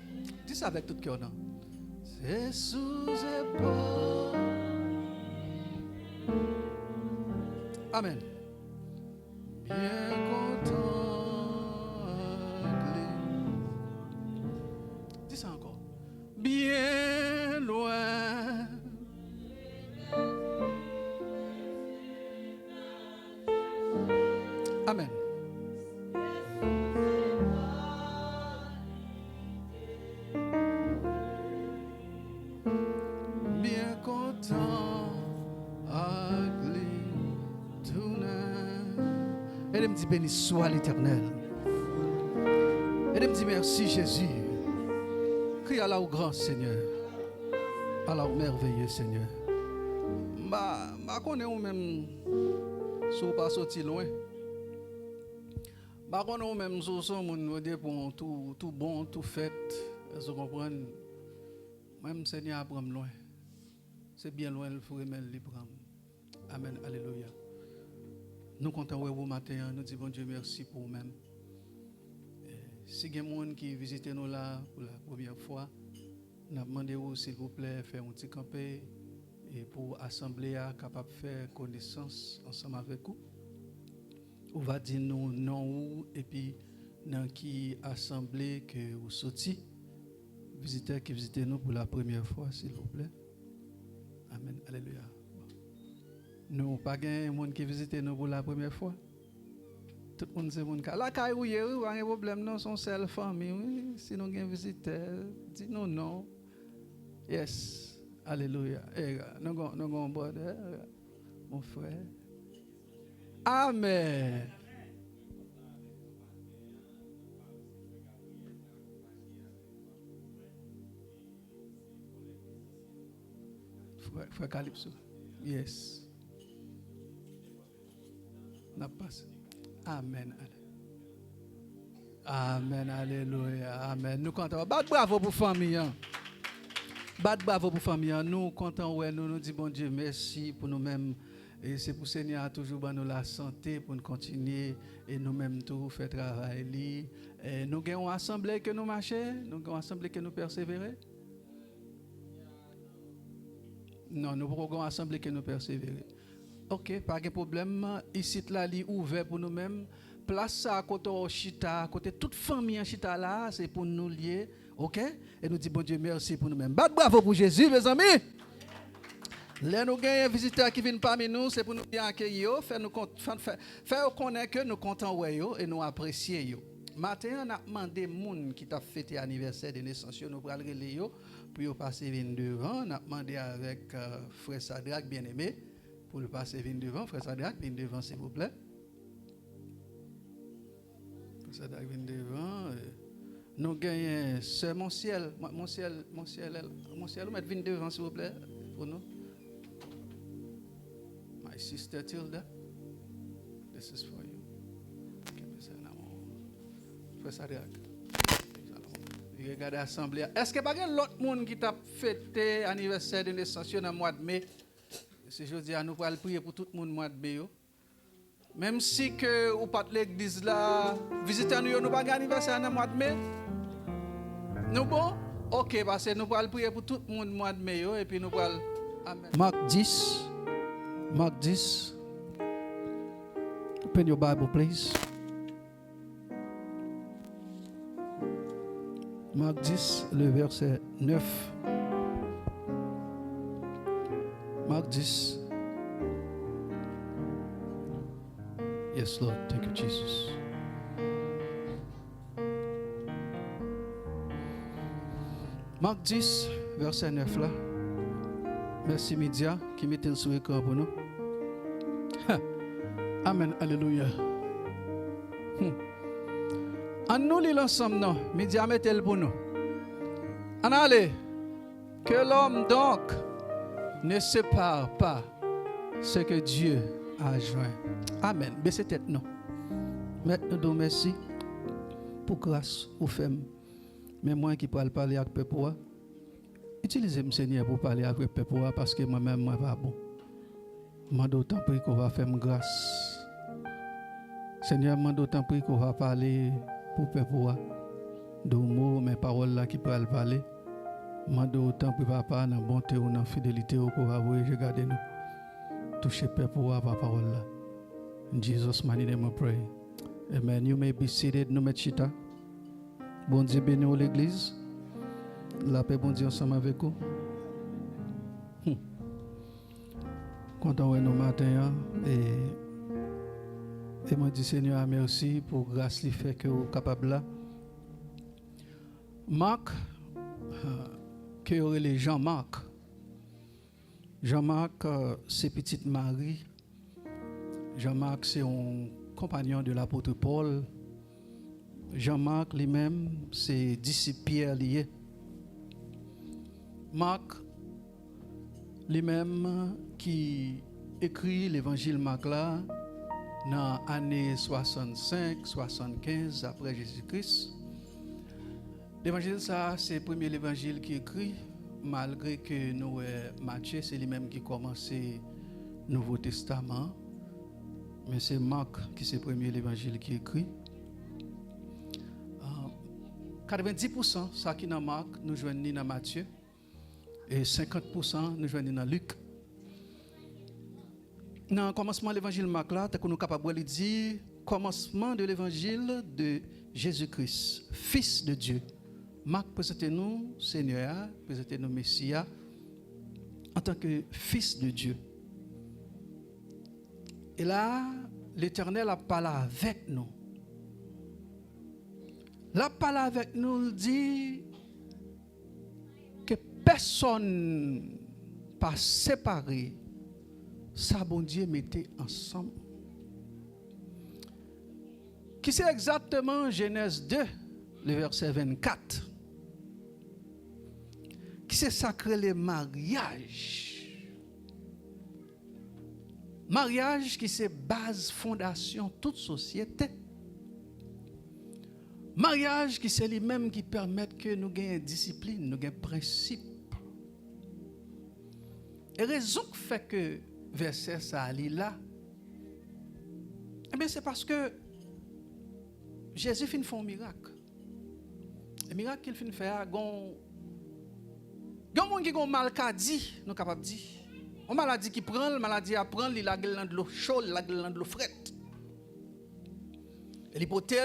Di sa avèk tout kè w nan. Se sou zepòl. Amèn. Byen kontan ak li. Di sa ankò. Byen lwen. Amèn. Byen kontan ak li tounen. Ede m di, beni swa Letènèl. Ede m di, mèsi, Jezi. Kriye à la ou grand Seigneur. À la ou merveilleux Seigneur. M pa, m pa konnen ou menm si w pa soti lwen. M pa konnen ou menm si w se yon moun yo depi w tou, tou bon, tou fèt. Èske w konprann? Mwen menm, Senyè a pran m lwen. Se byen lwen l foure men l, li pran m. Amèn, alelouya. Nou kontan wè ou maten an, nou di Bondye mèsi pou ou menm. E, si gen moun ki vizite nou la pou la premyè fwa, n ap mande ou, silvouplè, fè yon ti kanpe, e pou asanble a kapab fè konesans ansanm avèk ou. Ou va di nou non ou, epi nan ki asanble ke ou soti. Vizitè ki vizite nou pou la premyè fwa, silvouplè. Amèn. Alelouya. Bon. Nou pa gen moun ki vizite nou pou la premyè fwa? Tout moun se moun ka. Lakay ou ye, wi, pa gen pwoblèm non, se yon sèl fanmi, wi. Si nou gen vizitè, di nou non. Yes. Alelouya. E, nou gon, nou gon brother, mon frè. Amèn. Frè, frè Calypso. Yes. N ap pase. Amèn. Ale. Amèn. Alelouya. Amèn. Nou kontan. Bat bravo pou fanmi an. Bat bravo pou fanmi an. Nou kontan wè nou. Nou di Bondye mèsi pou nou menm. E se pou Senyè a toujou ban nou lasante pou n kontinye. E nou menm tou fè travay li. E nou gen yon asanble ke nou mache. Nou gen yon asanble ke nou pèsevere. Non, nou poko gen yon asanble ke nou pèsevere. Ok, pa gen pwoblèm. Isit la, li ouvè pou nou menm. Plas sa a kote w chita, kote tout fanmi an chita la, se pou nou l ye. Ok? E nou di Bondye mèsi pou nou menm. Bat bravo pou Jezi, mezanmi! Lè nou genyen vizitè ki vin pami nou, se pou nou byen akeyi yo, fè nou kont-, fè, fè, fè yo konnen ke nou kontan wè yo e nou apresye yo. Maten an, n ap mande moun ki t ap fete anivèsè de nesans yo, nou pral rele yo pou yo pase vin devan. N ap mande avèk, euh, frè Sadrak Byeneme pou l pase vin devan. Frè Sadrak, vin devan, silvouplè. Frè Sadrak, vin devan. Euh, nou genyen sè Monsyèl. Mon-, Monsyèl, Monsyèl, Monsyèl, ou mèt vin devan, silvouplè, pou nou. My sister Tilda, this is for you. Kenbe sa nan men w. Frè Sadrak. Vire gade asanble a. Èske pa gen lòt moun ki t ap fete anivèsè de nesans yo nan mwa d me? Se jodi a, nou pral priye pou tout moun mwa d me yo. Menm si ke ou pa t legliz la, vizitè nou yo, nou pa gen anivèsè nan mwa d me? Nou bon? Ok, pase nou pral priye pou tout moun mwa d me yo, epi nou pral, amèn. Mak dis, Mak dis. Open your Bible, please. Mak dis, le verset neuf. Mak dis. Yes, Lord. Thank you, Jesus. Mak dis, vèsè nèf la. Mèsi, Media, ki mete l sou ekran pou nou. Ha! Amèn, alelouya. Hmm. Ann nou li l ansanm non. Media mete l pou nou. Ann ale. Que l'homme donc ne sépare pas ce que Dieu a joint. Amèn. Bese tèt nou. Mèt, nou di w mèsi pou gras ou fè m. Men mwen ki pral pale ak pèp ou a. Itilize m, Senyè, pou pale avèk pèp ou a, paske mwen menm, mwen pa bon. M mande w tanpri ke w va fè m gras. Senyè, m mande w tanpri ke w va pale pou pèp ou a. Di w mo, men pawòl la ki pral pale. M mande w tanpri, Papa, nan bonte w, nan fidelite w, ke w va voye je gade nou. Touche pèp ou a pa pawòl la. In Jesus' mighty name we pray. Amen. You may be seated. Nou mèt chita. Bondye beni w, legliz. Lapè Bondye ansanm avèk ou. Hmm. Kontan wè nou maten an. E, e mwen di Senyè a mèsi pou gras li fè ke w kapab la. Mak, ke yo rele Jean Marc. Jean Marc, euh, se pitit Mari. Jean Marc se yon konpanyon de lapot Pòl. Jean Marc li menm se disip Pyè li ye. Mak li menm ki ekri levanjil Mak la nan ane swasannsenk, swasannkenz apre Jezi Kris. Levanjil sa a, se premye levanjil ki ekri, malgre ke nou wè Matye, se li menm ki kòmanse Nouvo Testaman an, men se Mak ki se premye levanjil ki ekri. Ah, katrevendis pousan sa ki nan Mak, nou jwenn li nan Matye, e senkant pousan nou jwenn li nan Lik. Nan kòmansman levanjil Mak la, tankou nou kapab wè, li di, commencement de l'évangile de Jésus-Christ, Fils de Dieu. Mak prezante nou Senyè a, prezante nou Mesi a, antanke Fils de Dieu. E la, Letènèl ap pale avèk nou. L ap pale avèk nou, l di, ke pèsonn pa separe sa Bondye mete ansanm. Ki se egzakteman Jenèz de, le vèsè vennkat. Ki se sa k rele maryaj. Maryaj ki se baz fondasyon tout sosyete. Maryaj ki se li menm ki pèmèt ke nou genyen disiplin, nou gen prensip. E rezon k fè ke vèsè sa a li la, ebyen, se paske Jezi fin fè yon mirak. E mirak ke l fin fè a, gon, gon moun ki gon malkadi, nou kapab di. Yon maladi ki pran l, maladi a pran l, li lage l nan dlo cho, li lage l nan dlo frèt. E li pote,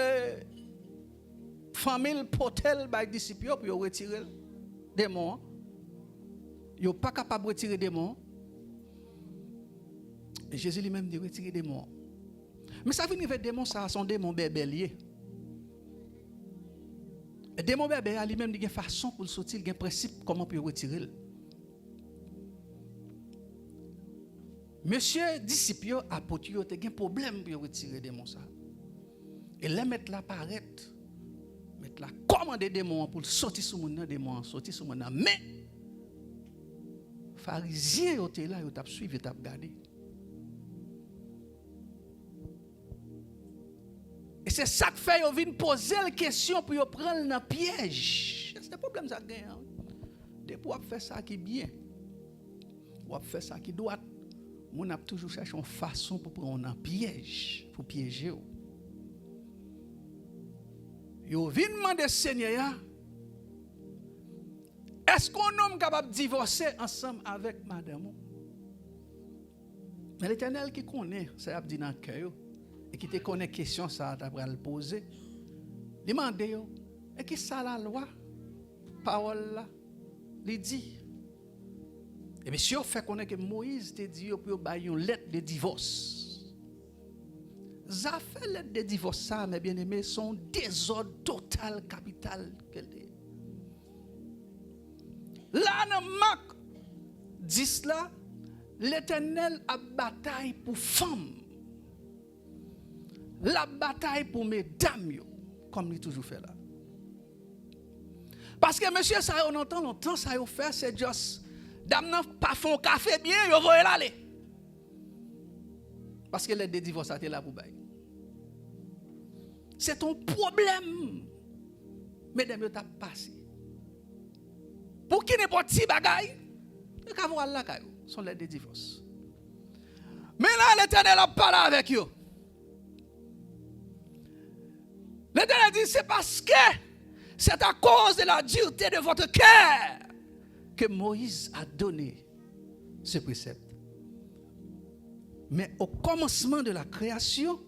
fanmi l pote l bay disip yo pou yo retire l, demon an. Yo pa kapab retire demon an. E Jezi li menm li retire demon an. Men sa vin rive demon sa a, se yon demon bèbè li ye. E demon bèbè a li menm li gen fason pou l soti, li gen prensip kòman pou yo retire l. Mesye disip yo, apot yo te gen pwoblèm pou yo retire demon sa a. E lè mèt la parèt, mèt la kòmande demon an pou l soti sou moun nan, demon an soti sou moun nan. Men, Farizyen yo te la, yo t ap swiv, yo t ap gade. E se sa k fè yo vin poze l kesyon pou yo pran l nan pyèj. Se pwoblèm sa k genyen an, wi. Depi w ap fè sa ki byen, w ap fè sa ki dwat, moun ap toujou chèche yon fason pou pran w nan pyèj, pou pyeje w. Yo vin mande Senyè a, èske yon nonm kapab divòse ansanm avèk madanm ou? Men Letènèl ki konnen sa y ap di nan kè yo, e ki te konnen kesyon sa a ta pral poze, li mande yo, e ki sa lalwa, pawòl la, li di? E mesye yo fè konnen ke Moyiz te di yo pou yo bay yon lèt de divòs. Zafè lèt de divòs sa, mes bien-aimés, se yon dezòd total kapital ke l te ye. La, nan Mak dis la, Letènèl ap batay pou fanm. L ap batay pou medam yo, kòm li toujou fè la. Paske mesye sa yo, nan tan lontan, sa yo fè, se just dam nan pa fè yon kafe byen, yo voye l ale. Paske lèt de divòs sa te la pou bay. Se t on pwoblèm medam yo t ap pase. Pou ki nenpòt ti bagay, yo ka voye al lakay yo. Se yon lèt de divòs. Men la, Letènèl ap pale avèk yo. Letènèl di, c'est parce que c'est à cause de la dureté de votre cœur que Moïse a donné ce précepte. Mais au commencement de la création,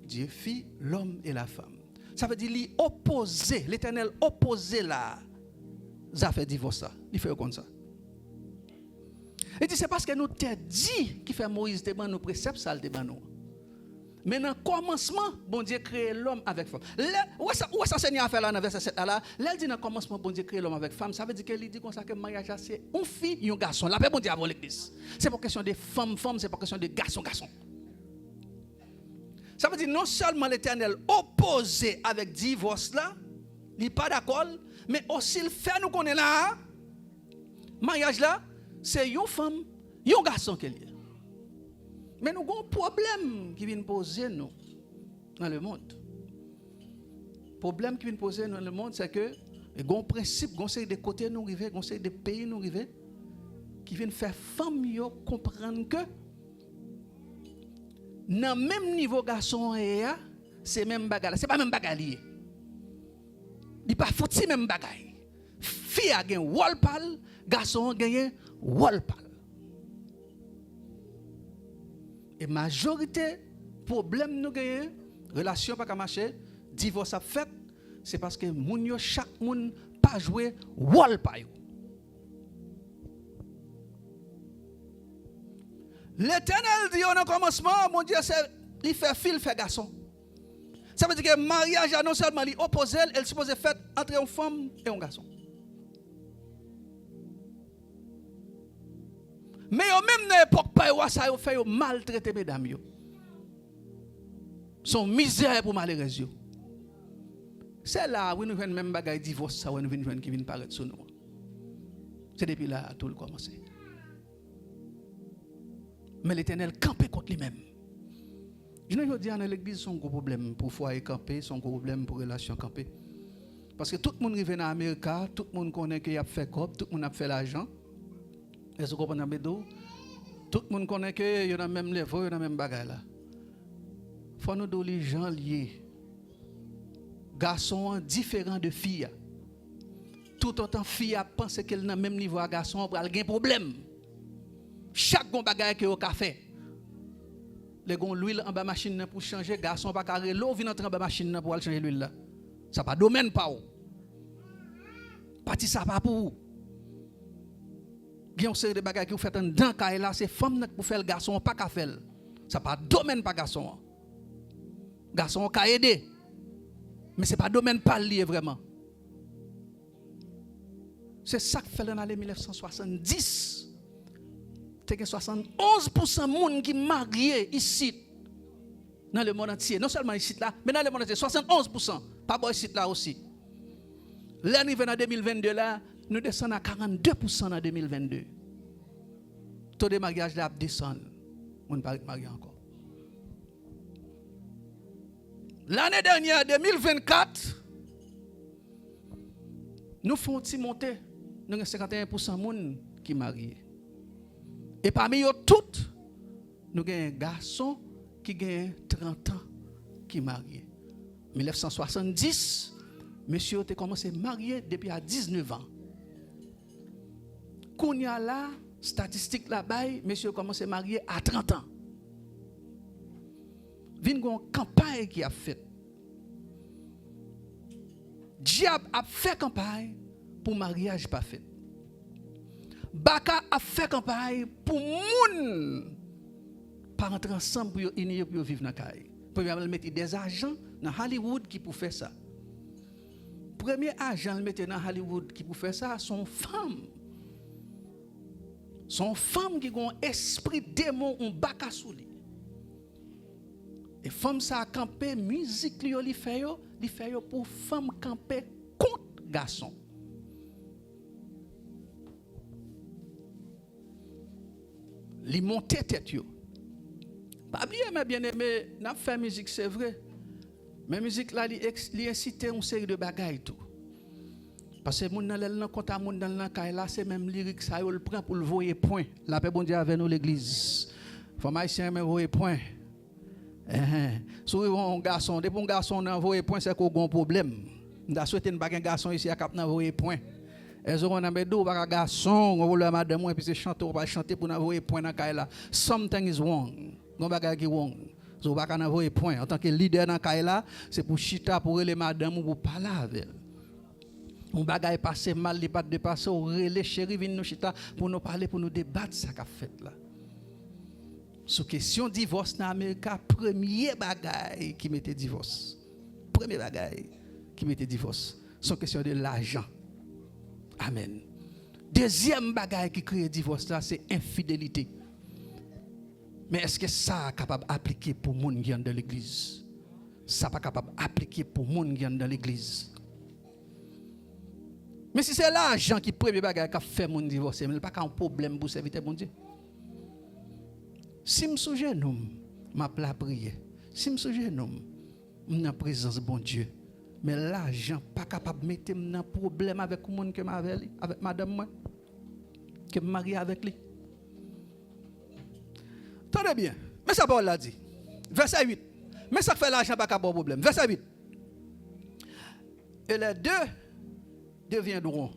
Dieu fit l'homme et la femme. Sa vle di li opoze, Letènèl opoze la zafè divòs la. Li fè yo konn sa. Li di, se paske nou te di ki fè Moyiz te ban nou presèp sa l te ban nou an. Men nan kòmansman, Bondye kreye lòm avèk fanm. Lè, ou wè sa, ou wè sa Senyè a fè la nan vèsè sèt la, la? Lè l di nan kòmansman, Bondye kreye lòm avèk fanm, sa vle di ke li di konsa ke maryaj la se yon fi, yon gason. Lapè Bondye avè w, legliz. Se pa kesyon de fanm, fanm, se pa kesyon de gason, gason. Sa vle di non sèlman Letènèl opoze avèk divòs la, li pa dakò l, men osi l fè nou konnen la a, maryaj la, se yon fanm, yon gason ke l ye. Men nou gen yon pwoblèm ki vin poze nou nan lemonn. Pwoblèm ki vin poze nou nan lemonn, se ke gen yon prensip, gen yon seri de kote nou rive, gen yon seri de peyi nou rive, ki vin fè fanm yo konprann ke nan menm nivo gason an ye a, se menm bagay la. Se pa menm bagay li ye. Li pa fouti menm bagay. Fi a gen wòl pa l, gason an genyen wòl pa l. E majorite pwoblèm nou genyen, relasyon pa ka mache, divòs ap fèt, se paske moun yo, chak moun pa jwe wòl pa yo. Letènèl di yo nan kòmansman, Bondye se li fè fi, l fè gason. Sa vle di ke maryaj la non sèlman li opoze l, e l sipoze fèt ant yon fanm e yon gason. Men yo menm nan epòk pa yo a, sa yo fè, yo maltrete medam yo. Se yon mizè pou malerèz yo. Se la a wi nou jwenn menm bagay divòs sa wè nou vin jwenn ki vin parèt sou nou an. Se depi la a tou l kòmanse. Men Letènèl kanpe kont li menm. Jounen jodi a nan legliz se yon gwo pwoblèm pou fwaye kanpe, se yon gwo pwoblèm pou relasyon kanpe. Paske tout moun rive nan Amerika, tout moun konnen ke y ap fè kòb, tout moun ap fè lajan. Èske w konprann sa m vle di w? Tout moun konnen ke yo nan menm level, yo nan menm bagay la. Fò nou di w li jan l ye. Gason an diferan de fi a. Toutotan fi a ap panse ke l nan menm nivo a gason an, pral gen pwoblèm. Chak gon bagay ke yo ka fè. Lè gon lwil anba machin nan pou chanje, gason pa ka rele w vin antre anba machin nan pou al chanje lwil la. Sa pa domèn pa w. Pati sa pa pou ou. Gen yon seri de bagay ki ou fèt anndan kay la, se fanm nan ki pou fè l, gason an pa ka fè l. Sa pa domèn pa gason an. Gason an ka ede, men se pa domèn pa l li ye vrèman. Se sa k fè l nan ane mil nèf san swasanndis, te gen swasannonz pousan moun ki marye isit, nan lemonn antye. Non sèlman isit la, men nan lemonn antye, swasannonz pousan pa bò isit la osi. Lè n rive nan de mil vennde la, nou desann a karannde pousan nan de mil vennde. To de maryaj la ap desann. Moun pa ret marye ankò. Lane dènyè, de mil vennkat, nou fè yon ti monte. Nou gen senkanteyen pousan moun ki marye. E pami yo tout, nou gen gason ki gen trant an ki marye. Mil nèf san swasanndis, mesye yo te kòmanse marye depi a diznèf an. Kounye a la, estatistik la bay, mesye yo kòmanse marye a trant an. Vin gen yon kanpay ki ap fèt. Dyab ap fè kanpay pou maryaj pa fèt. Baka ap fè kanpay pou moun pa rantre ansanm, pou yo ini yo, pou yo viv nan kay. Premyèman, l mete dèzajan nan Hollywood ki pou fè sa. Premye ajan l mete nan Hollywood ki pou fè sa, se yon fanm. Se yon fanm ki gen yon espri demon, yon baka sou li. E fanm sa a kanpe, mizik li yo li fè yo, li fè yo pou fanm kanpe kont gason. Li monte tèt yo. Pa bliye, men byeneme, n ap fè mizik, se vre. Men mizik la, li, eks- li ensite yon seri de bagay tou. Paske moun nan, lè l nan kont a moun nan, l nan kay la, se menm lirik sa yo l pran pou l voye pwen. Lapè Bondye avè nou, legliz. Fanm ayisyen renmen voye pwen. Enhen. Si w rive yon gason, depi yon gason nan voye pwen, se ke w gen yon pwoblèm. M ta swete n pa gen gason isi a k ap nan voye pwen. Èske w konn sa m vle di w? Ou pa ka gason, w gen pwoblèm ak madanm ou, epi se chante w pral chante pou nan voye pwen nan kay la. Something is wrong. Gen yon bagay ki wrong. So, ou pa ka nan voye pwen. Antanke lidè nan kay la, se pou chita, pou rele madanm ou, pou pale avè l. Yon bagay pase mal, li pa t dwe pase, ou rele cheri, vin nou chita pou nou pale, pou nou debat sa k ap fèt la. Sou kesyon divòs nan Amerika, premye bagay ki mete divòs, premye bagay ki mete divòs, se yon kesyon de lajan. Amèn. Dezyèm bagay ki kreye divòs la, se enfidelite. Men èske sa kapab aplike pou moun ki anndan legliz? Sa pa kapab aplike pou moun ki anndan legliz. Men si se lajan ki premye bagay k ap fè moun divòse, men li pa ka yon pwoblèm pou sèvitè Bondye. Si m sou jenou m, m ap lapriyè. Si m sou jenou m, m nan prezans Bondye. Men lajan pa kapab mete m nan pwoblèm avèk moun ke m avè li, avèk madanm mwen, ke m marye avèk li. Tande byen. Men sa pawòl la di. Vèsè uit. Men sa k fè lajan pa ka ba w pwoblèm. Vèsè uit. Et les deux deviendront.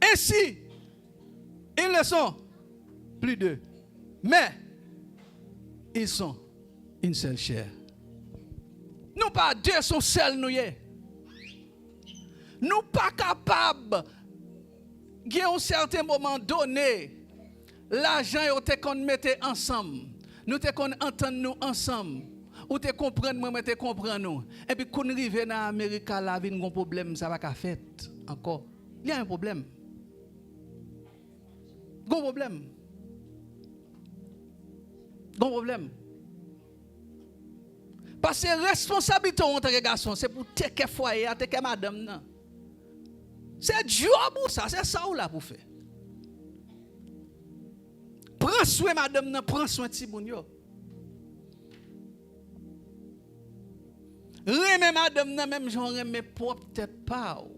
Ainsi, ils ne sont plus deux, mais ils sont une seule chair. Nou pa de, se yon sèl nou ye. Nou pa kapab gen yon sèten moman done, lajan yo te konn mete ansanm. Nou te konn antann nou ansanm. Ou te konprann mwen, mwen te konprann ou. Epi kou n rive nan Amerika la, vin gon pwoblèm, sa pa ka fèt ankò. Il y a un problème. Gon pwoblèm. Gon pwoblèm. Paske responsablite w antanke gason, se pou w teke fwaye a, teke madanm nan. Se djòb ou sa, se sa w la pou fè. Pran swen madanm nan, pran swen timoun yo. Renmen madanm nan menm jan w renmen pwòp tèt pa w.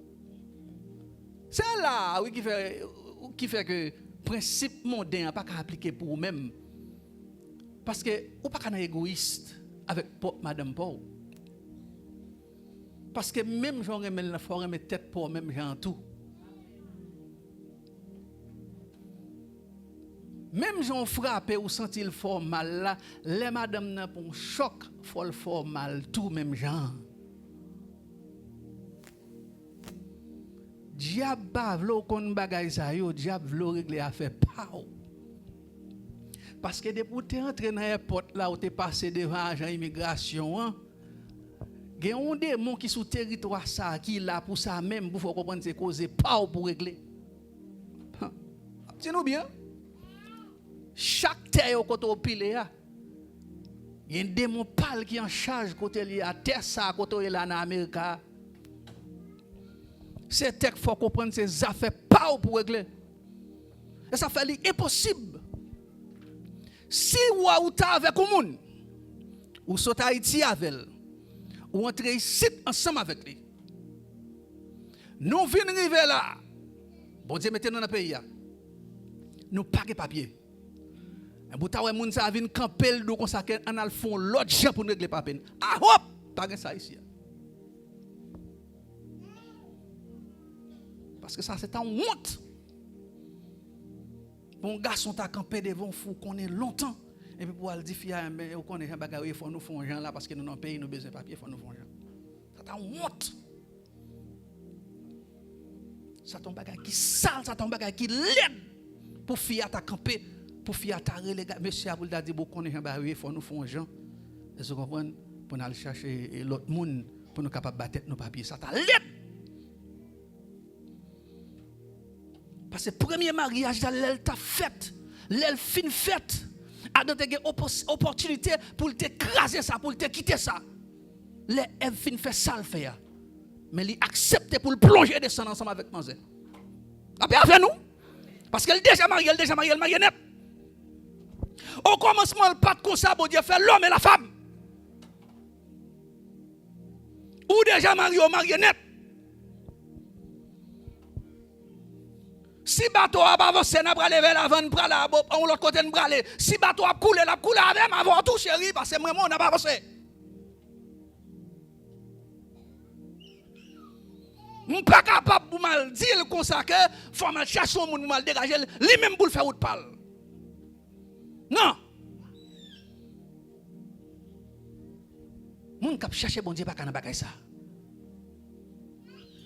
Se la a, wi, ki fè, ki fè ke prensip monden an pa ka aplike pou ou menm. Paske ou pa ka nan egoyis avèk pwòp madanm pa w. Paske menm jan w renmen l nan, fò w renmen tèt pa w menm jan an tou. Menm jan w frape, ou santi l fè w mal la, lè madanm nan pran yon chòk, fò l fè w mal tou menm jan an. Dyab pa vle w konn bagay sa yo, dyab vle w regle afè pa w. Paske depi w te antre nan èpòt la, ou te pase devan ajan imigrasyon an, gen yon demon ki sou teritwa sa a ki la pou sa menm, pou fè w konprann se koze pa w pou regle. Ap di nou byen. Chak tè yo kote w pile a, gen demon pa l ki an chaj kote l ye a, tè sa a kote w ye la nan Amerika a. Se tè k fè w konprann se zafè pa w pou regle. E sa fè li enposib. Si w wè ou t avèk yon moun, ou sot Ayiti avè l, ou antre isit ansanm avèk li. Nou vin rive la, Bondye mete nou nan peyi a. Nou pa gen papye. Enben, ou ta wè moun sa a vin kanpe l di w konsa ke ann al fè yon lòt jan pou n regle papye n. Ahop! Pa gen sa isi a. Paske sa se ta yon wont. Pou yon gason ta kanpe devan yon fi w konnen lontan, epi pou w al di fi a, enben, ou konnen jan bagay yo ye, fò nou fè yon jan la, paske nou nan peyi, nou bezwen papye, fò nou fè yon jan. Sa ta yon wont. Sa ta yon bagay ki sal, sa ta yon bagay ki lèd. Pou fi a ta kanpe, pou fi a ta rele ga-, mesye a pou l ta di, bon, ou konnen jan bagay yo ye, fò nou fè yon jan. Èske w konprann? Pou n al chache, e, lòt moun, pou nou kapab ba tèt nou papye. Sa ta lèd! Paske premye maryaj la, lè l t ap fèt, lè l fin fèt, Adan te gen opos-, opòtinite pou l te kraze sa, pou l te kite sa. Lè Èv fin fè sa l fè a, men li aksepte pou l plonje desann ansanm avèk manzè. Lapè avè nou. Paske l deja marye, l deja marye, l marye nèt. Okòmansman, l pa t konsa, Bondye fè lòm e lafam. Ou deja marye, ou marye nèt. Si bato a ap avanse, n a prale vè lavan, n prale a bo-, yon lòt kote n prale. Si bato a ap koule, l ap koule avè m, avè w tou, cheri, paske m renmen w, n ap avanse. M pa kapab pou m al di l konsa ke fò m al chache yon moun pou m al degaje l, li menm pou l fè wout pa l. Non. Moun k ap chache Bondye pa ka nan bagay sa.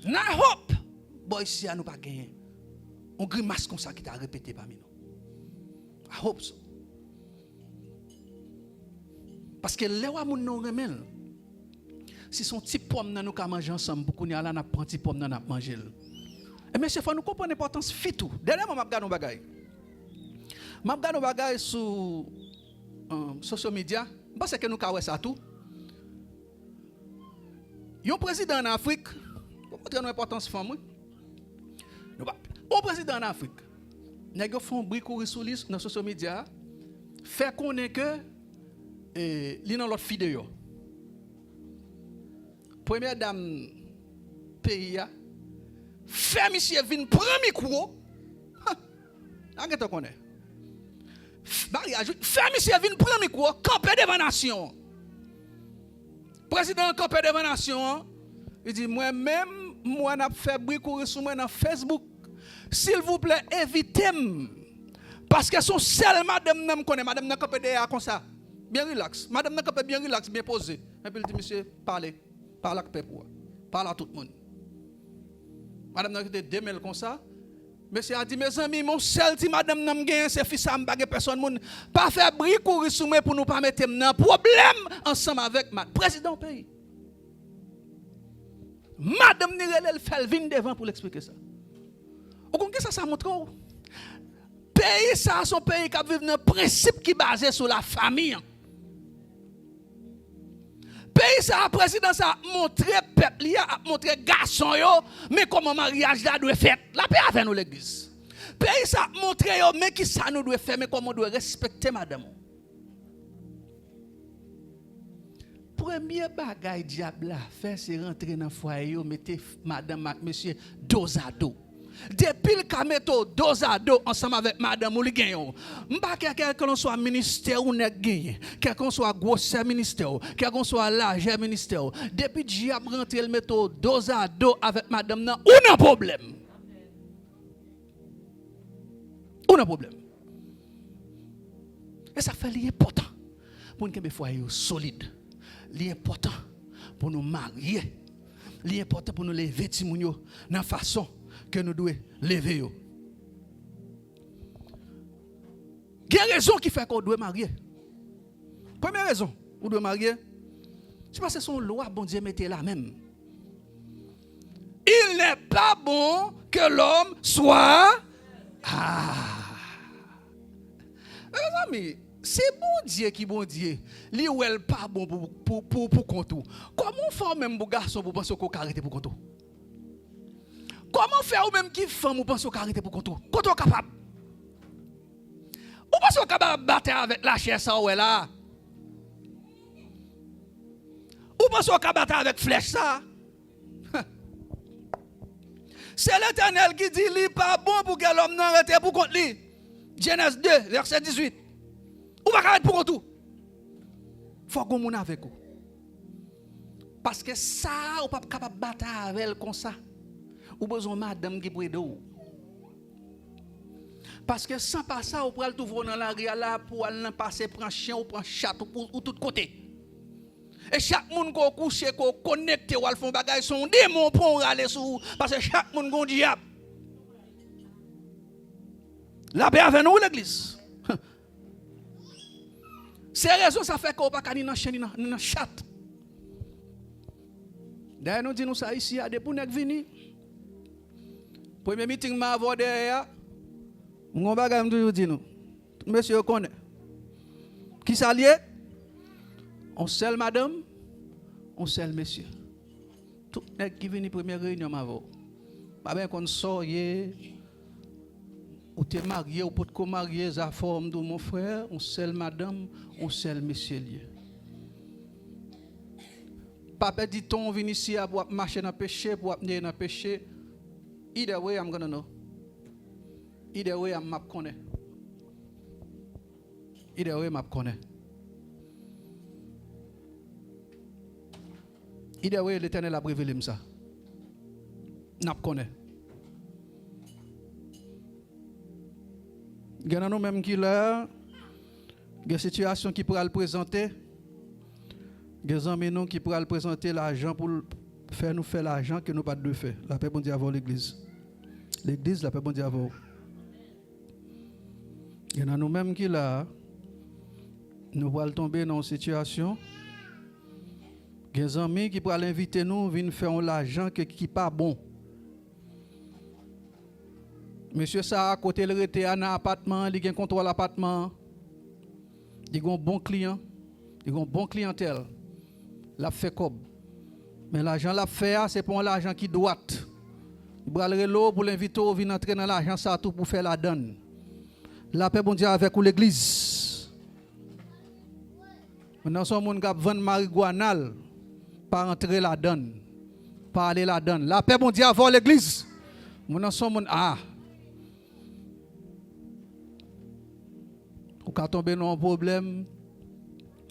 And I hope, bò isi a nou pa genyen yon grimas konsa ki ta repete pami nou. I hope so. Paske lè w a moun nan w renmen l, si se yon ti pòm nan nou ka manje ansanm, pou kounye a la n ap pran ti pòm nan n ap manje l. E mesye, fò nou konprann enpòtans fi tou. Dènyèman, m ap gade yon bagay. M ap gade yon bagay sou, um, social media. M panse ke nou ka wè sa tou. Yon prezidan ann Afrik, pou montre nou enpòtans fanm, wi. Nou pa, yon prezidan ann Afrik, nèg yo fè yon bri kouri sou li nan social media, fè konnen ke, e, li nan lòt fi deyò. Premyè dam peyi a fè misye vin pran mikwo. Ha! N a gentan konnen. F-, maryaj, wi. Fè misye vin pran mikwo, kanpe devan nasyon an. Prezidan an kanpe devan nasyon an. Li di, mwen menm, m wè n ap fè bri kouri sou mwen nan Facebook. Silvouplè, evite m. Paske se yon sèl madanm nan m konnen. Madanm nan kanpe dèyè a konsa. Byen rilaks. Madanm nan kanpe byen rilaks, byen poze. Epi l di, misye, pale. Pale ak pèp ou a. Pale a tout moun. Madanm nan kite de men l konsa. Mesye a di, mezanmi, m yon sèl ti madanm nan m genyen, se fi sa a, m pa gen pèsòn moun. Pa fè bri kouri sou mwen pou nou pa mete m nan pwoblèm ansanm avèk ma-, prezidan yon peyi. Madanm ni rele l, fè l vin devan pou l eksplike sa. Ou konn kisa sa montre w? Peyi sa a se yon peyi k ap viv nan prensip ki baze sou lafanmi an. Peyi sa a, prezidan sa a ap montre pèp li a, ap montre gason yo, men kòman maryaj la dwe fèt. Lapè avè nou, legliz. Peyi sa a ap montre yo, men kisa nou dwe fè, men kòman w dwe respekte madanm ou. Premye bagay dyab la fè, se rantre nan fwaye yo, mete f-, madanm ak mesye dozado. Depi l ka mete w dozado ansanm avèk madanm ou, li genyen w. M pa kè kèlkanswa ministè ou nèg genyen, kèlkanswa gwosè ministè w, kèlkanswa lajè ministè w. Depi dyab rantre, l mete w dozado avèk madanm nan, ou nan pwoblèm. Ou nan pwoblèm. E sa fè li enpòtan pou n kenbe fwaye yo solid. Li enpòtan pou nou marye. Li enpòtan pou nou leve timoun yo nan fason ke nou dwe leve yo. Gen rezon ki fè ke w dwe marye. Premye rezon ou dwe marye, se paske se yon lwa Bondye mete la menm. Il n'est pas bon que l'homme soit. Ah. Mezanmi, se Bondye ki Bondye, li wè l pa bon pou, pou, pou, pou kont ou. Kòman w fè w menm pou gason pou w panse ke w ka rete pou kont ou? Kòman w fè ou menm ki fanm ou panse w ka rete pou kont ou? Kote w kapab? Ou panse w ka ba-, batay avèk lachè sa w wè la a? Ou panse w ka batay avèk flèch sa a? Se Letènèl ki di li pa bon pou ke lòm nan rete pou kont li. Jenèz de, vèsè dizuit. Ou pa ka ret pou kont ou. Fòk gon moun avèk ou. Paske sa a, ou p ap kapab batay avè l konsa. Ou bezwen yon madanm ki pou ede w. Paske san pa sa, ou pral twouve w nan lari a la, pou w al nan pase pran chen, ou pran chat, ou, ou, ou tout kote. E chak moun ke w kouche, ke w konekte, w al fè yon bagay, se yon demon pran w rale sou ou. Paske chak moun gen yon dyab. Lapè avè nou, wi, legliz. Se rezon sa fè ke w pa ka ni nan chen, ni nan, ni nan chat. Dayè, nou di nou sa isi a, depi w nèk vini, premye miting m avè w dèyè a, m gon bagay m toujou di nou. Tout mesye yo konnen. Kisa l ye? On sèl madanm, on sèl mesye. Tout nèg ki vini premye reyinyon m avè w. M pa byen konn sa w ye. Ou te marye, ou potko marye, zafè w, m di w, mon frè, on sèl madanm, on sèl mesye l ye. Pa pèdi tan w vin isi a pou w ap mache nan peche, pou w ap neye nan peche. Either way, I'm gonna know. Either way, m ap konnen. Either way, m ap konnen. Either way, Letènèl ap revele m sa. N ap konnen. Gen nan nou menm ki la, gen sitiyasyon ki pral prezante, gen zanmi nou ki pral prezante lajan pou l fè nou fè lajan ke nou pa t dwe fè. Lapè Bondye avè w, legliz. Legliz, lapè Bondye avè w. Gen nan nou menm ki la a, nou pral tonbe nan yon sitiyasyon. Gen zanmi ki pral envite nou vin fè yon lajan ke, ki pa bon. Mesye sa a, kote l rete a nan apatman an, li gen kontwòl apatman an. Li gen yon bon kliyan, li gen yon bon kliyantèl. L ap fè kòb. Men lajan l ap fè a, se pa yon lajan ki dwat. Li pral rele w pou l envite w vin antre nan lajan sa a tou pou fè ladann. Lapè Bondye avèk ou, legliz. Moun nan se yon moun k ap vann marigwana l, pa antre ladann, pa ale ladann. Lapè Bondye avè w, legliz. Moun nan se yon moun, a. Ou ka tonbe nan yon pwoblèm,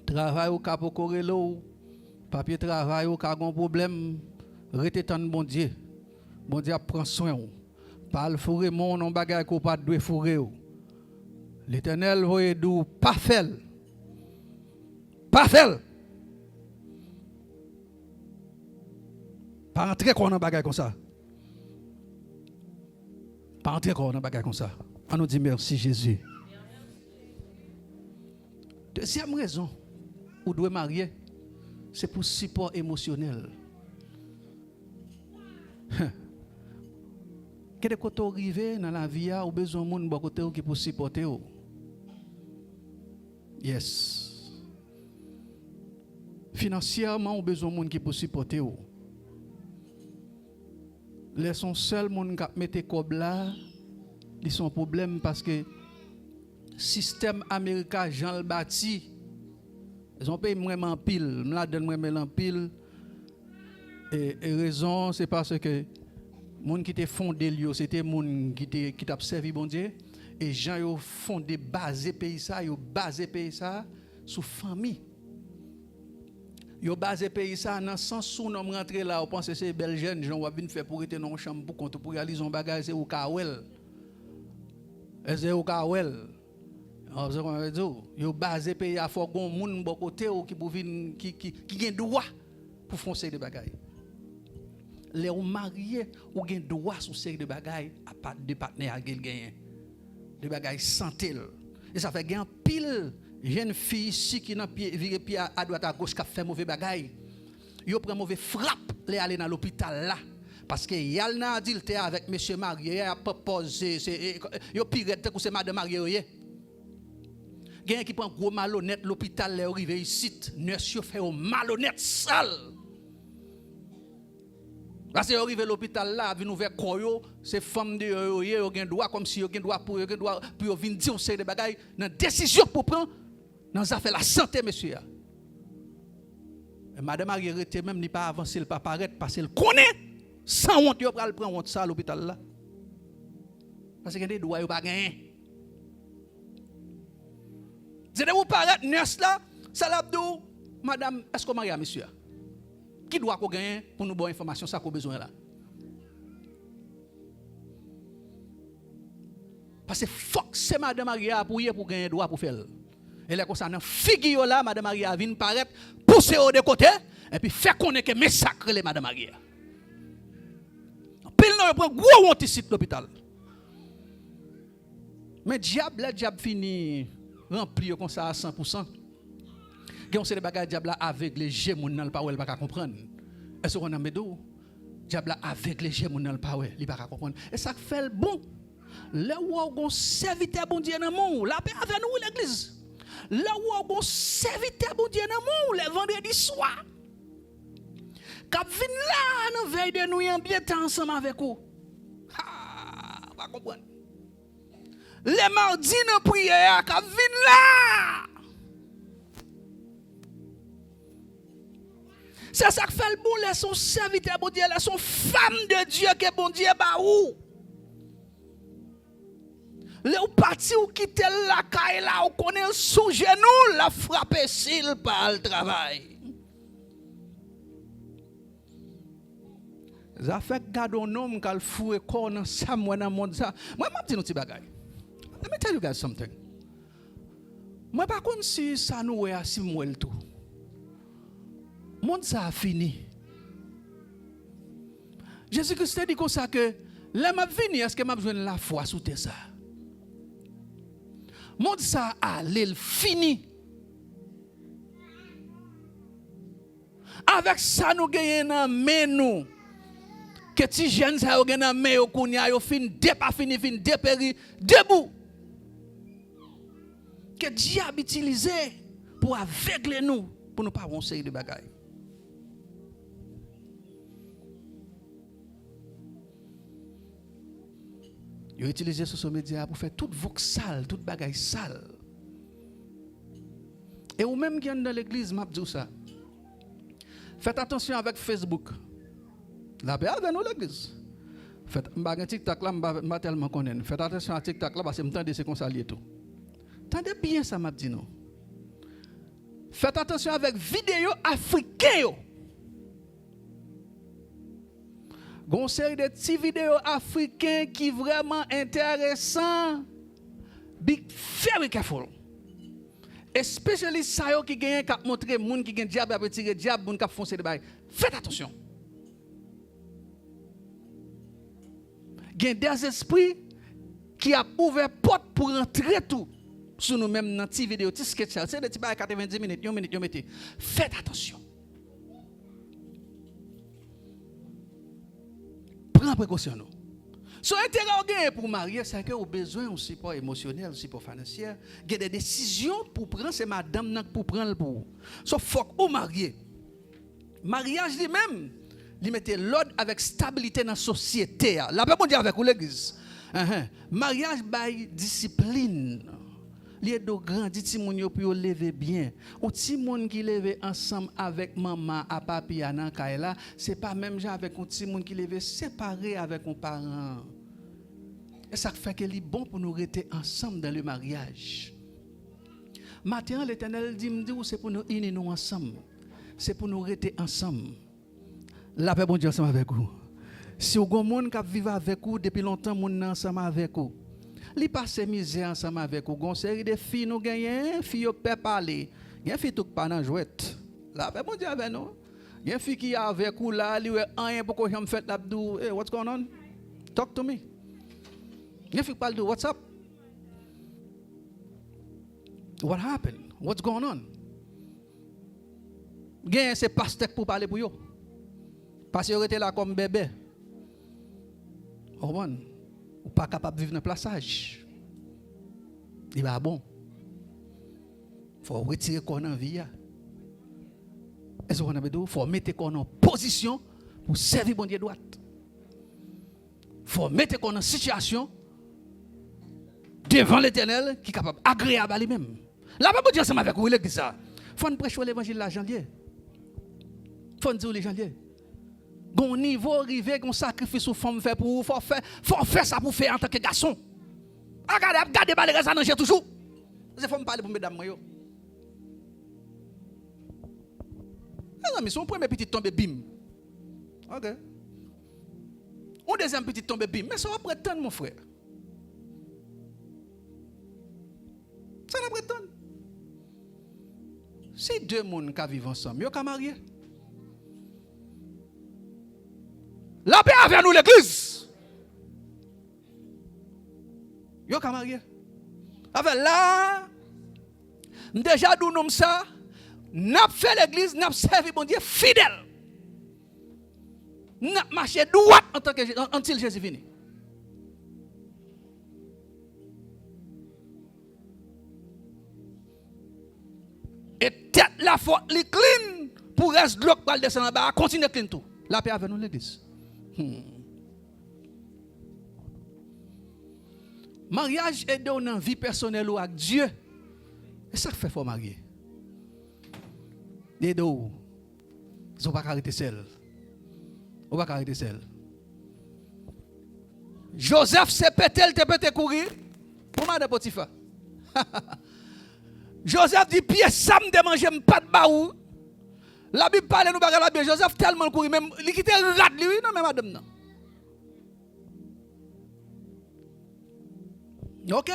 travay ou ka poko rele w, papye travay ou ka gen yon pwoblèm, rete tann Bondye. Bondye ap pran swen w. Pa al foure men w nan bagay ke w pa t dwe foure w. Letènèl voye di w pa fè l. Pa fè l. Pa antre kò w nan bagay konsa. Pa antre kò w nan bagay konsa. An nou di mèsi, Jezi. Dezyèm rezon ou dwe marye, se pou sipò emosyonèl. Gen de kote w rive nan lavi a, ou bezwen moun bò kote w ki pou sipòte w. Yes. Finansyèman, ou bezwen moun ki pou sipòte w. Lè se yon sèl moun k ap mete kòb la, li se yon pwoblèm paske sistèm Amerika jan l bati, se yon peyi m renmen anpil, m ladan l, m renmen l anpil. E, e rezon an, se paske moun ki te fonde l yo, se te moun ki te, ki t ap sèvi Bondye. E jan yo fonde, baze peyi sa, yo baze peyi sa sou fanmi. Yo baze peyi sa nan sans, si w nonm rantre la, ou panse se bèl jèn jan w ap vin fè pou rete nan yon chanm pou kont ou, pou reyalize yon bagay, se ou ka wè l. Èske ou ka wè l? Ou konprann sa m vle di w? Yo baze peyi a, fò gen yon moun bò kote w ki pou vin, ki, ki, ki gen dwa pou fè yon seri de bagay. Lè w marye, ou gen dwa sou seri de bagay apa de patnè a gen l genyen. De bagay sante l. E sa fè gen anpil jèn fi isi ki nan pye, vire pye a, adwat agoch k ap fè move bagay. Yo pran move frap lè y ale nan lopital la. Paske y al nan adiltè avèk mesye marye, y ap pran pòz, se, se, e, yo pi rèd tankou se madan marye yo ye. Genyen ki pran gwo malonèt lopital lè yo rive isit. Nès yo fè yo malonèt sal. Paske yo rive lopital la, ap vin ouvè kò yo, se fanm deyò yo ye, yo gen dwa, kòmsi yo gen dwa pou, yo gen dwa pou yo vin di yon seri de bagay nan desizyon k pou pran nan zafè lasante mesye a. Men madan marye rete menm, li pa avanse, li pa parèt, paske l konnen sanwont yo pral pran wont sa lopital la. Paske gen de dwa yo pa genyen. Se depi w parèt, nès la, sa l ap di w, madanm, èske w marye a mesye a? Ki dwa ke w genyen pou nou ba w enfòmasyon sa ke w bezwen la? Paske fòk se madan marye a pou w ye pou w genyen dwa pou w fè l. E lè konsa, nan figi yo la, madan marye a vin parèt, pouse yo de kote, epi fè konnen ke men sa k rele madan marye a. Anpil nan yo pran gwo wont isit lopital. Men dyab, lè dyab fini ranpli yo konsa a san pou san, Gen yon seri de bagay dyab la avegle je moun nan, l pa wè, l pa ka konprann. Èske w konn sa m vle di w? Dyab la avegle je moun nan, l pa wè, li pa ka konprann. E sa k fè l bon. Lè w wè w gon sèvitè Bondye nan men w, lapè avè nou, wi, legliz. Lè w wè w gon sèvitè Bondye nan men w, lè vandredi swa, k ap vin la nan vèy de nwi an byen ta ansanm avèk ou. Ha, w pa konprann. Lè madi nan priyè a k ap vin la. Se sa k fè l bon lè se yon sèvitè Bondye, lè se yon fanm de Dye ke Bondye ba ou. Lè w pati, w kite l lakay la, w konnen l sou jenou, l ap frape si l pa al travay. Zafè k gade yon nonm k al foure kò w nan sa m wè nan mond sa. Mwen, m ap di nou ti bagay. Let me tell you guys something. Mwen pa konn si sa nou wè a, si m wè l tou. Mond sa a fini. Jezi Kris te di konsa ke lè m ap vini, èske m ap jwenn lafwa sou tè sa a? Mond sa a ale, l fini. Avèk sa nou genyen nan men nou, ke ti jèn sa yo gen nan men yo kounye a, yo fin depafini, fin deperi, debou. Ke dyab itilize pou avegle nou, pou nou pa wè yon seri de bagay. Yo itilize social media a pou fè tout voksal, tout bagay sal. E ou menm ki anndan legliz, m ap di w sa. Fèt atansyon avèk Facebook. Lapè avè nou, legliz. Fèt, m pa gen TikTok la, m pa, m pa tèlman konnen. Fèt atansyon a TikTok la, paske m tande se konsa l ye tou. Tande byen sa m ap di nou. Fèt atansyon avèk videyo afriken yo. Gon seri de ti videyo afriken ki vrèman enteresan. Be very careful. Especially sa yo ki genyen k ap montre moun ki gen dyab, y ap retire dyab, moun k ap fè yon seri de bagay. Fèt atansyon. Gen dèzespri ki ap ouvè pòt pou rantre tou sou nou menm nan ti videyo, ti sketch sa yo. Se de ti bagay katrevenndis minit, yon minit yo mete. Fèt atansyon. Pran prekosyon nou. So, enterè w genyen pou w marye, se ke w bezwen yon sipò emosyonèl, sipò finansyè. Gen de desizyon pou w pran, se madanm nan k pou pran l pou ou. So, fòk ou marye. Maryaj li menm, li mete lòd avèk stabilite nan sosyete a. Lapè Bondye avèk ou, legliz. Enhen. Maryaj bay disiplin. Li ede w grandi timoun yo pou yo leve byen. Yon timoun ki leve ansanm avèk manman a, papi a nan kay la, se pa menm jan avèk yon timoun ki leve separe avèk yon paran. E sa k fè ke li bon pou nou rete ansanm dans le mariage. Maten an, Letènèl di m di w se pou nou ini nou ansanm. Se pou nou rete ansanm. Lapè Bondye ansanm avèk ou. Si w gon moun k ap viv avèk ou depi lontan, moun nan ansanm avèk ou. Li pase mizè ansanm avèk ou. Gon seri de fi nou genyen, fi yo pè pale. Gen fi tou k pa nan jwèt. Lapè Bondye avè nou. Gen fi ki avèk ou la, li wè anyen poko janm fèt, l ap di w, "Hey, what's going on? Talk to me." Gen fi k pral di w, "What's up? What happened? What's going on?" Genyen se pastè k pou pale pou yo. Paske yo rete la kòm bèbè. Ou konprann? Ou pa kapab viv nan plasaj. Li pa bon. Fò w retire kò w nan vi a. Èske w konn sa m vle di w? Fò w mete kò w nan pozisyon pou w sèvi Bondye dwat. Fò w mete kò w nan sitiyasyon devan Letènèl ki kapab agreyab a li menm. Lapè Bondye ansanm avèk ou, wi, legliz sa. Fò n preche w levanjil la jan l ye. Fò n di w li jan l ye. Gon nivo rive, gon sakrifis yon fanm fè pou ou, fò w fè, fò w fè sa pou w fè antanke gason. A gade, ap gade malerèz la nan je toujou. Se fò m pale pou medam mwen yo. Mezanmi, si yon premye pitit tonbe, bim. Ok. Yon dezyèm pitit tonbe, bim. Men sa w ap ret tann, mon frè. Sa n ap ret tann? Si de moun ka viv ansanm, yo ka marye. Lapè avè nou, legliz. Yo ka marye. Afè la, m deja di w nonm sa, N ap fè legliz, n ap sèvi Bondye fidèl. N ap mache dwat antanke Je-, an-, antil Jezi vini. E tèt la fòk li klin pou rès dlo k pral desann anba a kontinye klin tou. Lapè avè nou, legliz. Hmm. Maryaj ede w nan vi pèsonèl ou ak Dye. E sa k fè fò w marye. Li ede w. Paske w pa ka rete sèl. Ou pa ka rete sèl. Jozèf se pete l te pete kouri pou madan Potifa. Jozèf di, "Pyès sa m te manje, m pa t ba ou." Labib pale nou bagay la byen. Jozèf tèlman l kouri, men li kite rad li, wi, nan men madanm nan. Ok.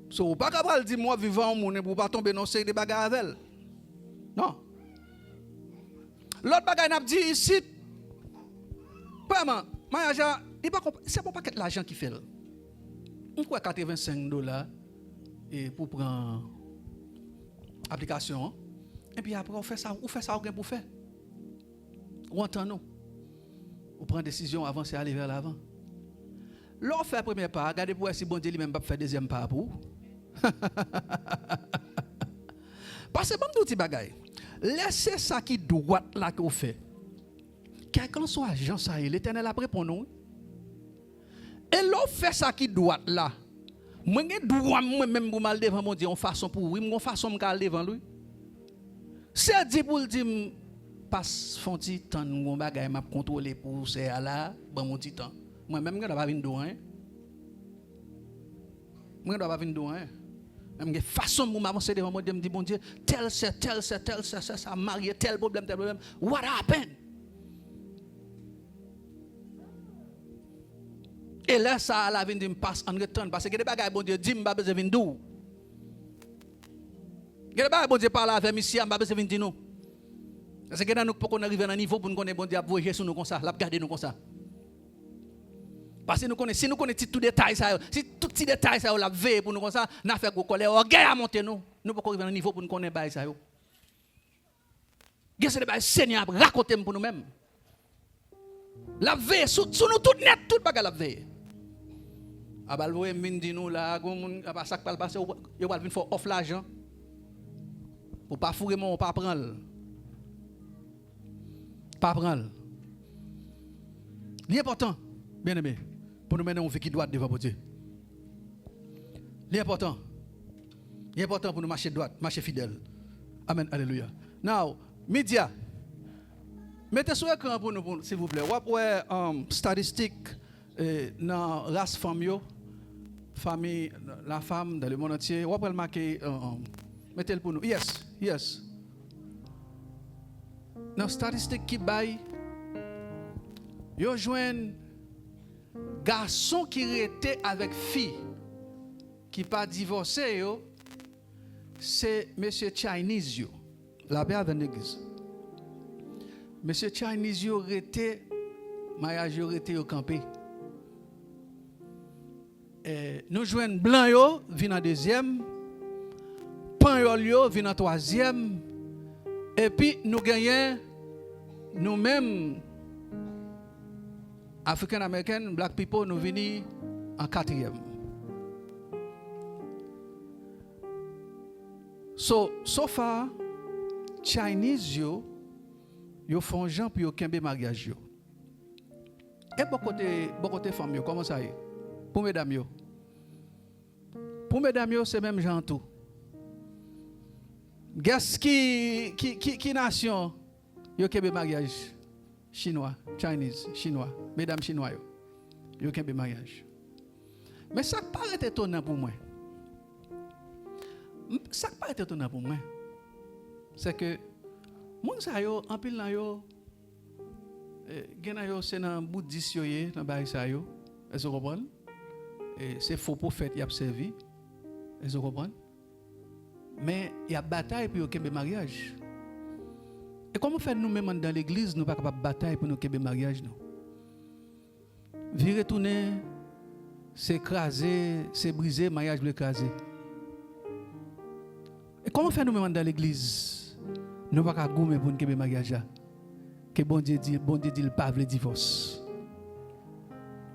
So, ou pa ka pral di m w ap viv ak yon moun epi w pa tonbe nan yon seri de bagay avè l. Non. Lòt bagay n ap di isit, vrèman, maryaj la, li pa konp-, se pa yon pakèt lajan ki fè l. M kwè katrevensenk dola e pou pran aplikasyon an. Epi apre, ou fè sa, ou fè sa ou gen pou fè. Ou antann ou. Ou pran desizyon, w avanse, ale vè lavan. Lè w fè premyè pa a, gade pou w wè si Bondye li menm p ap fè dezyèm pa a pou ou. Paske ban m di w ti bagay. Lè se sa ki dwat la ke w fè, kèlkanswa jan sa ye, Letènèl ap reponn ou. E lè w fè sa ki dwat la, mwen gen dwa m mwen menm pou m al devan Bondye yon fason pou ou. Wi, m gen yon fason m ka al devan l, wi. Se di pou l di m, "Pas, fè yon ti tann, m gen yon bagay m ap kontwole pou sè a la, ban m yon ti tan." Mwen menm, m gen dwa pa vin di w anyen. Mwen gen dwa pa vin di w anyen. Men m gen fason m pou m avanse devan Bondye, m di, "Bondye, tèl sè, tèl sè, tèl sè, sè sa marye, tèl pwoblèm, tèl pwoblèm. What happened?" E lè sa a, l a vin di m, "Pas, ann ret tann, paske gen de bagay Bondye di m, m pa bezwen vin di w. Gen de bagay Bondye pale avè m isi a, m pa bezwen vin di nou." Paske gen nan nou k poko nan rive nan nivo pou n konnen Bondye ap voye je sou nou konsa, l ap gade nou konsa. Paske nou konnen, si nou konnen ti tou detay sa yo, si tout ti detay sa yo l ap veye pou nou konsa, n a fè gwo kòlè, ògèy a monte nou. Nou poko rive nan nivo pou n konnen bagay sa yo. Gen se de bagay Senyè a ap rakonte m pou nou menm. L ap veye sou, sou nou tout nèt, tout bagay l ap veye. Aba l voye m vin di nou la, gon moun, apa sa k pral pase, yo pral vin fè w òf lajan. Ou pa foure men w, ou pa pran l. Pa pran l. Li enpòtan, byeneme, pou nou mennen yon vi ki dwat devan Bondye. Li enpòtan. Li enpòtan pou nou mache dwat, mache fidèl. Amèn, alelouya. Now, Media, mete sou ekran pou nou, pou, silvouplè. W ap wè, um, statistik, eh, nan ras fanm yo, famille, la femme dans le monde entier. W ap wè l make, um, um, mete l pou nou. Yes, yes. Nan statistik ki bay, yo jwenn gason ki rete avèk fi ki pa divòse yo, se mesye Chinese yo. Lapè avè n, legliz. Mesye Chinese yo rete, maryaj yo rete, yo kanpe. Eh, nou jwenn blan yo vin an dezyèm, panyòl yo vin an twazyèm, epi nou genyen nou menm African American, black people, nou vini an katriyèm. So, so far, Chinese yo, yo fè yon jan pou yo kenbe maryaj yo. E bò kote, bò kote fanm yo, kòman sa ye? Pou medam yo. Pou medam yo, se menm jan an tou. Guess ki, ki, ki, ki nasyon yo kenbe maryaj? Chinwa, Chinese, Chinwa, medam chinwa yo. Yo kenbe maryaj. Men sa k parèt etonan pou mwen, m, sa k parèt etonan pou mwen, se ke moun sa yo, anpil nan yo, eh, gen nan yo se nan boudis yo ye, nan bagay sa yo. Èske w konprann? Eh, se fo pwofèt y ap sèvi. Èske w konprann? Men y ap batay pou yo kenbe maryaj. E kòman fè nou menm anndan legliz, nou pa kapab batay pou nou kenbe maryaj nou? Vire tounen, se kraze, se brize, maryaj vle kraze. Kòman fè nou menm anndan legliz, nou pa ka goumen pou n kenbe maryaj la? Ke Bondye di, Bondye di l pa vle divòs.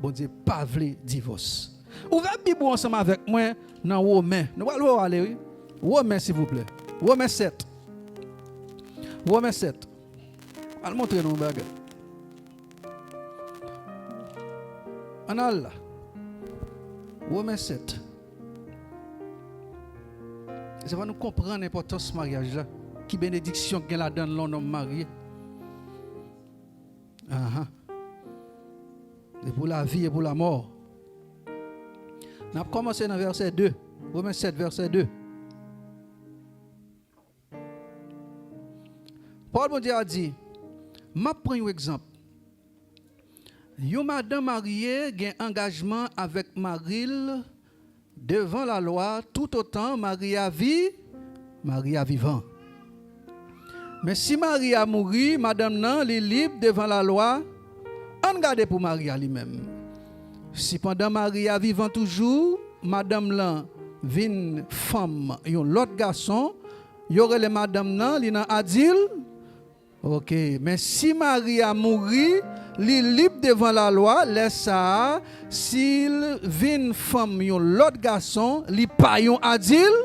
Bondye pa vle divòs. Ouvè Bib ou ansanm avèk mwen nan Women. Nou pral wè w ale, wi. Women, silvouplè. Women sèt. Women sèt. Al montre nou yon bagay. Ann al la. Women sèt. Se fò nou konprann enpòtans maryaj la. Ki benediksyon k gen ladan l lè yon nonm marye. Ahan. E pou lavi, e pou lamò. N ap kòmanse nan vèsè de. Women sèt, vèsè de. Pawòl Bondye a di, m ap pran yon egzanp. Yon madanm marye gen angajman avèk mari l devan lalwa toutotan mari a vi, mari a vivan. Men si mari a mouri, madanm nan, li lib devan lalwa. Ann gade pou mari a li menm. Si pandan mari a vivan toujou, madanm lan vin fanm yon lòt gason, yo rele madanm nan, li nan adil. Oke, men si mari a mouri, li lib devan lalwa, lè sa a, si l vin fanm yon lòt gason, li pa yon adil.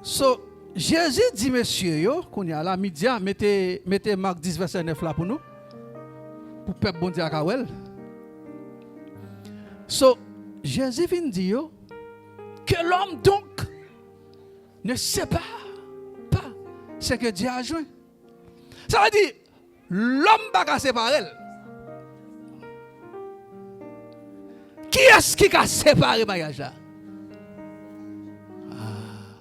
So, Jezi di mesye yo, kounye a la, midi a, mete, mete Mak dis vèsè nèf la pou nou, pou pèp Bondye a ka wè l. So, Jezi vin di yo, que l'homme donc ne sépare pas ce que Dieu a joint. Sa vle di, lòm pa ka separe l. Kiyès ki ka separe maryaj la? Ah.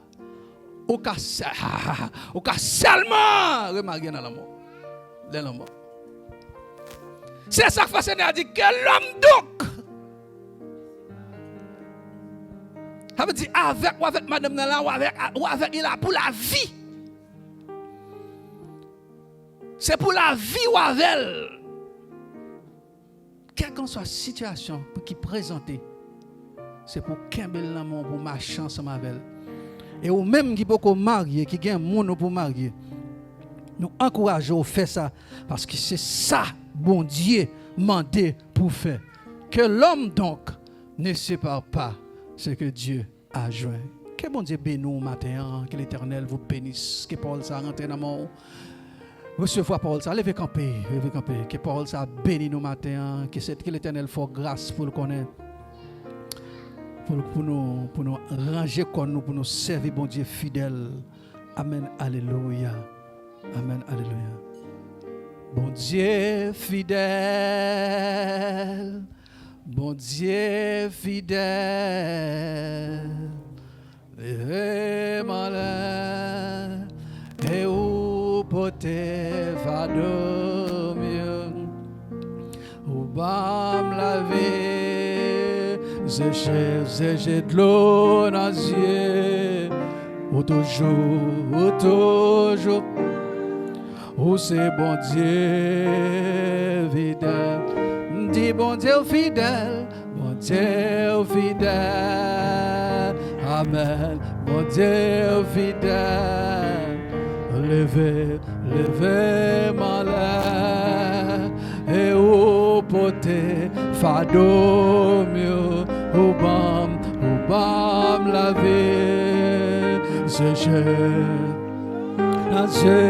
Ou ka sè-, ou ka sèlman remarye nan lanmò. Lè lanmò. Se sa k fè Senyè a di, que l'homme donc. Sa vle di, avèk, ou avèk madanm nan la, ou avèk, ou avèk li la pou lavi. Se pou lavi ou avè l. Kèlkanswa sitiyasyon pou ki prezante, se pou w kenbe l nan men w, pou w mache ansanm avè l. E ou menm ki poko marye, ki gen moun ou pou marye, nou ankouraje w fè sa, paske se sa Bondye mande pou w fè. Que l'homme donc ne sépare pas ce que Dieu a jwenn. Ke Bondye beni w maten an, que l'Éternel vous bénisse. Ke pawòl sa a rantre nan men w. Resevwa pawòl sa a. Leve kanpe, leve kanpe. Ke pawòl sa a beni nou maten an. Ke se, ke Letènèl fè w gras pou l konnen. Pou, pou nou, pou nou ranje kò nou, pou nou sèvi Bondye fidèl. Amèn, alelouya. Amèn, alelouya. Bondye fidèl, Bondye fidèl, leve m anlè e ou pote fado m yo. Ou ban m lavi, zeje, zeje dlo nan zye. Ou toujou, ou toujou. Ou se Bondye fidèl. M di Bondye w fidèl, Bondye w fidèl. Amèn. Bondye w fidèl. Leve, leve m anlè. E ou pote fado m yo. Ou ban m, ou ban m lavi. Zeje nan zye,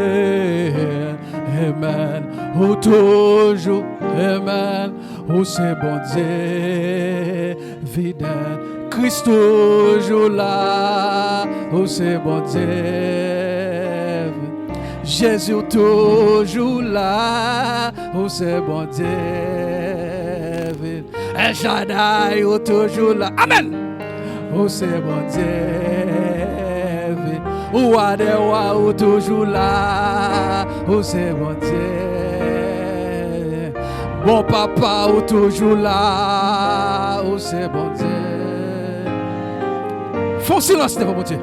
amèn. Ou toujou, amèn. Ou se Bondye fidèl. Kris toujou la. Ou se Bondye. Jezi, ou toujou la. Ou se Bondye fidèl. El Shaddai, ou toujou la. Amèn. Ou se Bondye vi. Ou wa dè wa, ou toujou la. Ou se Bondye. Bon papa, ou toujou la. Ou se Bondye. Fè yon silans devan Bondye.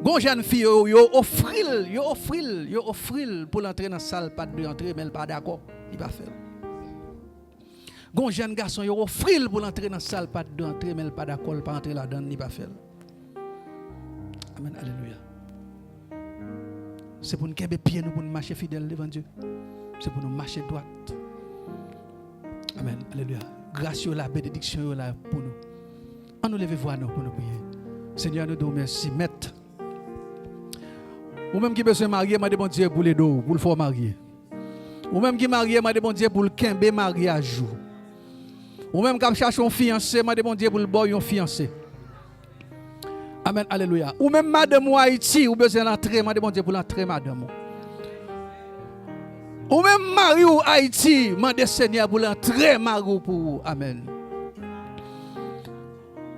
Gon jèn fi yo, yo ofri l, yo ofri l, yo ofri l pou l antre nan sal pa t dwe antre, men l pa dakò. Li pa fè l. Gon jèn gason, yo ofri l pou l antre nan sa l pa t dwe antre, men l pa dakò, l pa antre ladan l, li pa fè l. Amèn, alelouya. Se pou n kenbe pye nou, pou n mache fidèl devan Dye. Se pou nou mache dwat. Amèn, alelouya. Gras yo la, benediksyon yo la pou nou. An nou leve vwa nou pou nou priye. Senyè, nou di w mèsi, Mèt. Ou menm ki bezwen marye, mande Bondye pou l ede w, pou l fè w marye. Ou menm ki marye, mande Bondye pou l kenbe maryaj ou. Ou menm k ap chache yon fiyanse, mande Bondye pou l ba w yon fiyanse. Amèn, alelouya. Ou menm madanm ou Ayiti, ou bezwen l antre, mande Bondye pou l antre madanm ou. Ou menm mari w Ayiti, mande Senyè pou l antre mari w pou ou. Amèn.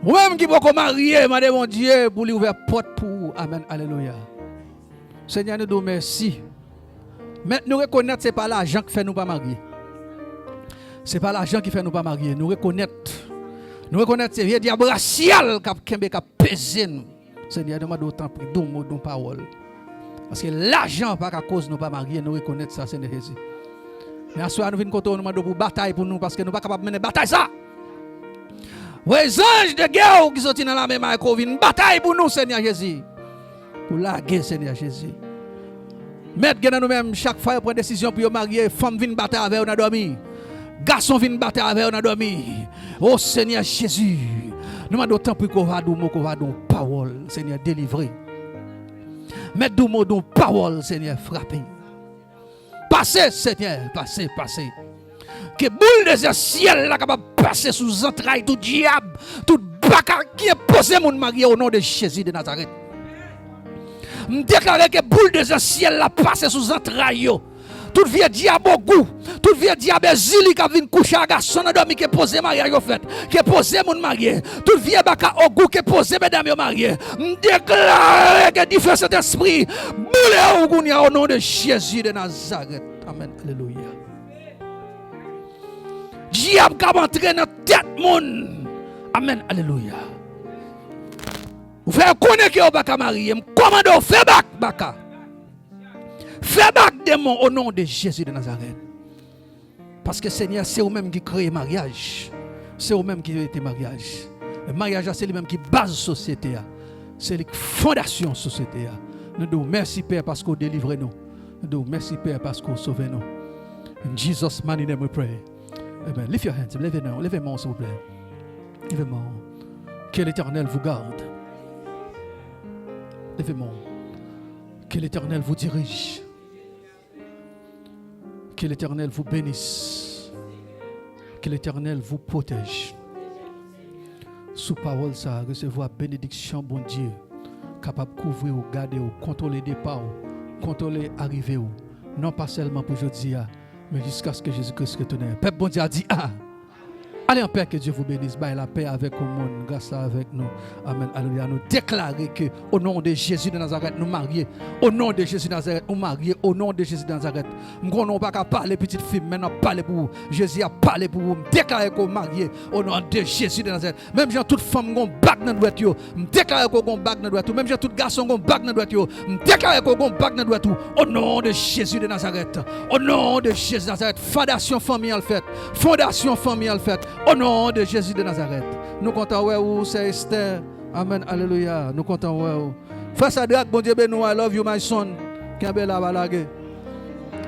Ou menm ki poko marye, mande Bondye pou li ouvè pòt pou ou. Amèn, alelouya. Senyè, nou di w mèsi. Men nou rekonèt se pa lajan k fè nou pa marye. Se pa lajan ki fè nou pa marye. Nou rekonèt. Nou rekonèt se vye dyab rasyal k ap kenbe, k ap peze nou. Senyè, nou mande w tanpri, di w mo, di w pawòl. Paske lajan pa ka koz nou pa marye, nou rekonèt sa, Senyè Jezi. Men aswè a nou vin kote w, nou mande w pou w batay pou nou, paske nou pa kapab mennen batay sa. Voye zanj de gè w ki soti nan lame Mayko vin batay pou nou, Senyè Jezi. Pou lage, Senyè Jezi. Mèt, gen nan nou menm, chak fwa yo pran desizyon pou yo marye, fanm vin batay avè yo nan dòmi. Gason vin batay avè yo nan dòmi. O Senyè Jezi, nou mande w tanpri, ko va di w mo, ko va di w pawòl, Senyè, delivre. Mèt, di w mo, di w pawòl, Senyè, frape. Pase, Senyè, pase, pase. Ke boul dezè syèl la kapab pase sou zantray tout dyab, tout baka ki enpoze moun marye, o non de Jezi de Nazarèt. M deklare ke boul dezè syèl la pase sou zantray yo. Tout vye dyab ogou, tout vye dyab ezili k ap vin kouche a gason nan dòmi, ke poze maryaj yo fèt, ke poze moun marye. Tout vye baka ogou ke poze medam yo marye. M deklare ke dife Sentespri boule w kounye a o non de Jezi de Nazarèt. Amèn. Alelouya. Dyab k ap antre nan tèt moun. Amèn. Alelouya. Ou fè yo konnen ke yo pa ka marye. M kòmande w fè bak baka. Fè bak demon o non de Jezi de Nazarèt. Paske Senyè, se ou menm ki kreye maryaj. Se ou menm ki rete maryaj. Men maryaj la, se li menm ki baz sosyete a. Se li k fondasyon sosyete a. Nou di w mèsi, Pè, paske w delivre nou. Nou di w mèsi, Pè, paske w sove nou. In Jesus' mighty name we pray. Amen. Lift your hands. Leve men w, leve men w, silvouplè. Leve men w. Que l'Éternel vous garde. Leve men w. Que l'Éternel vous dirige. Que l'Éternel vous bénisse. Que l'Éternel vous protège. Sou pawòl sa a, resevwa benediksyon Bondye kapab kouvri w, gade w, kontwole depa w, kontwole arive w, non pa sèlman pou jodi a, men jiskaske Jezi Kris retounen. Pèp Bondye a di, a. Allez en paix, que Dieu vous bénisse. Bay lapè avèk yon moun, gras la avèk nou. Amèn, alelouya. Nou deklare ke, o non de Jezi de Nazarèt, nou marye. O non de Jezi Nazarèt, nou marye. O non de Jezi de Nazarèt. M konnen w pa ka pale, pitit fi m, men n ap pale pou ou. Jezi ap pale pou ou. M deklare ke w marye. O non de Jezi de Nazarèt. Menm jan tout fanm gon bag nan dwèt yo, m deklare ke w gon bag nan dwèt ou. Menm jan tout gason gon bag nan dwèt yo, m deklare ke w gon bag nan dwèt ou. O non de Jezi de Nazarèt. O non de Jezi Nazarèt. Fondasyon fanmi an l fèt. Fondasyon fanmi an l fèt. O non de Jezi de Nazarèt. Nou kontan wè ou, sè Esther. Amèn. Alelouya. Nou kontan wè ou. Frè Sadrak, Bondye beni w. I love you, my son. Kenbe la, pa lage.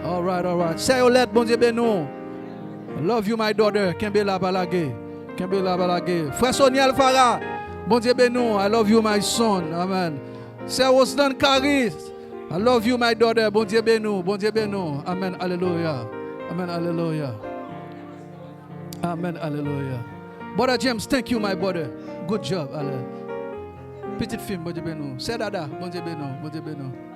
All right, all right. Sè Yolette, Bondye beni w. I love you, my daughter. Kenbe la, pa lage. Kenbe la, pa lage. Frè Soniel Farah, Bondye beni w. I love you, my son. Amen. Sè Roseland Caris, I love you, my daughter. Bondye beni w. Bondye beni w. Amen. Alelouya. Amen. Alelouya. Amen. Alelouya. Brother James, thank you, my brother. Good job. Ale. Pitit fi m, Bondye beni w. Sè Dada, Bondye beni w. Bondye beni w.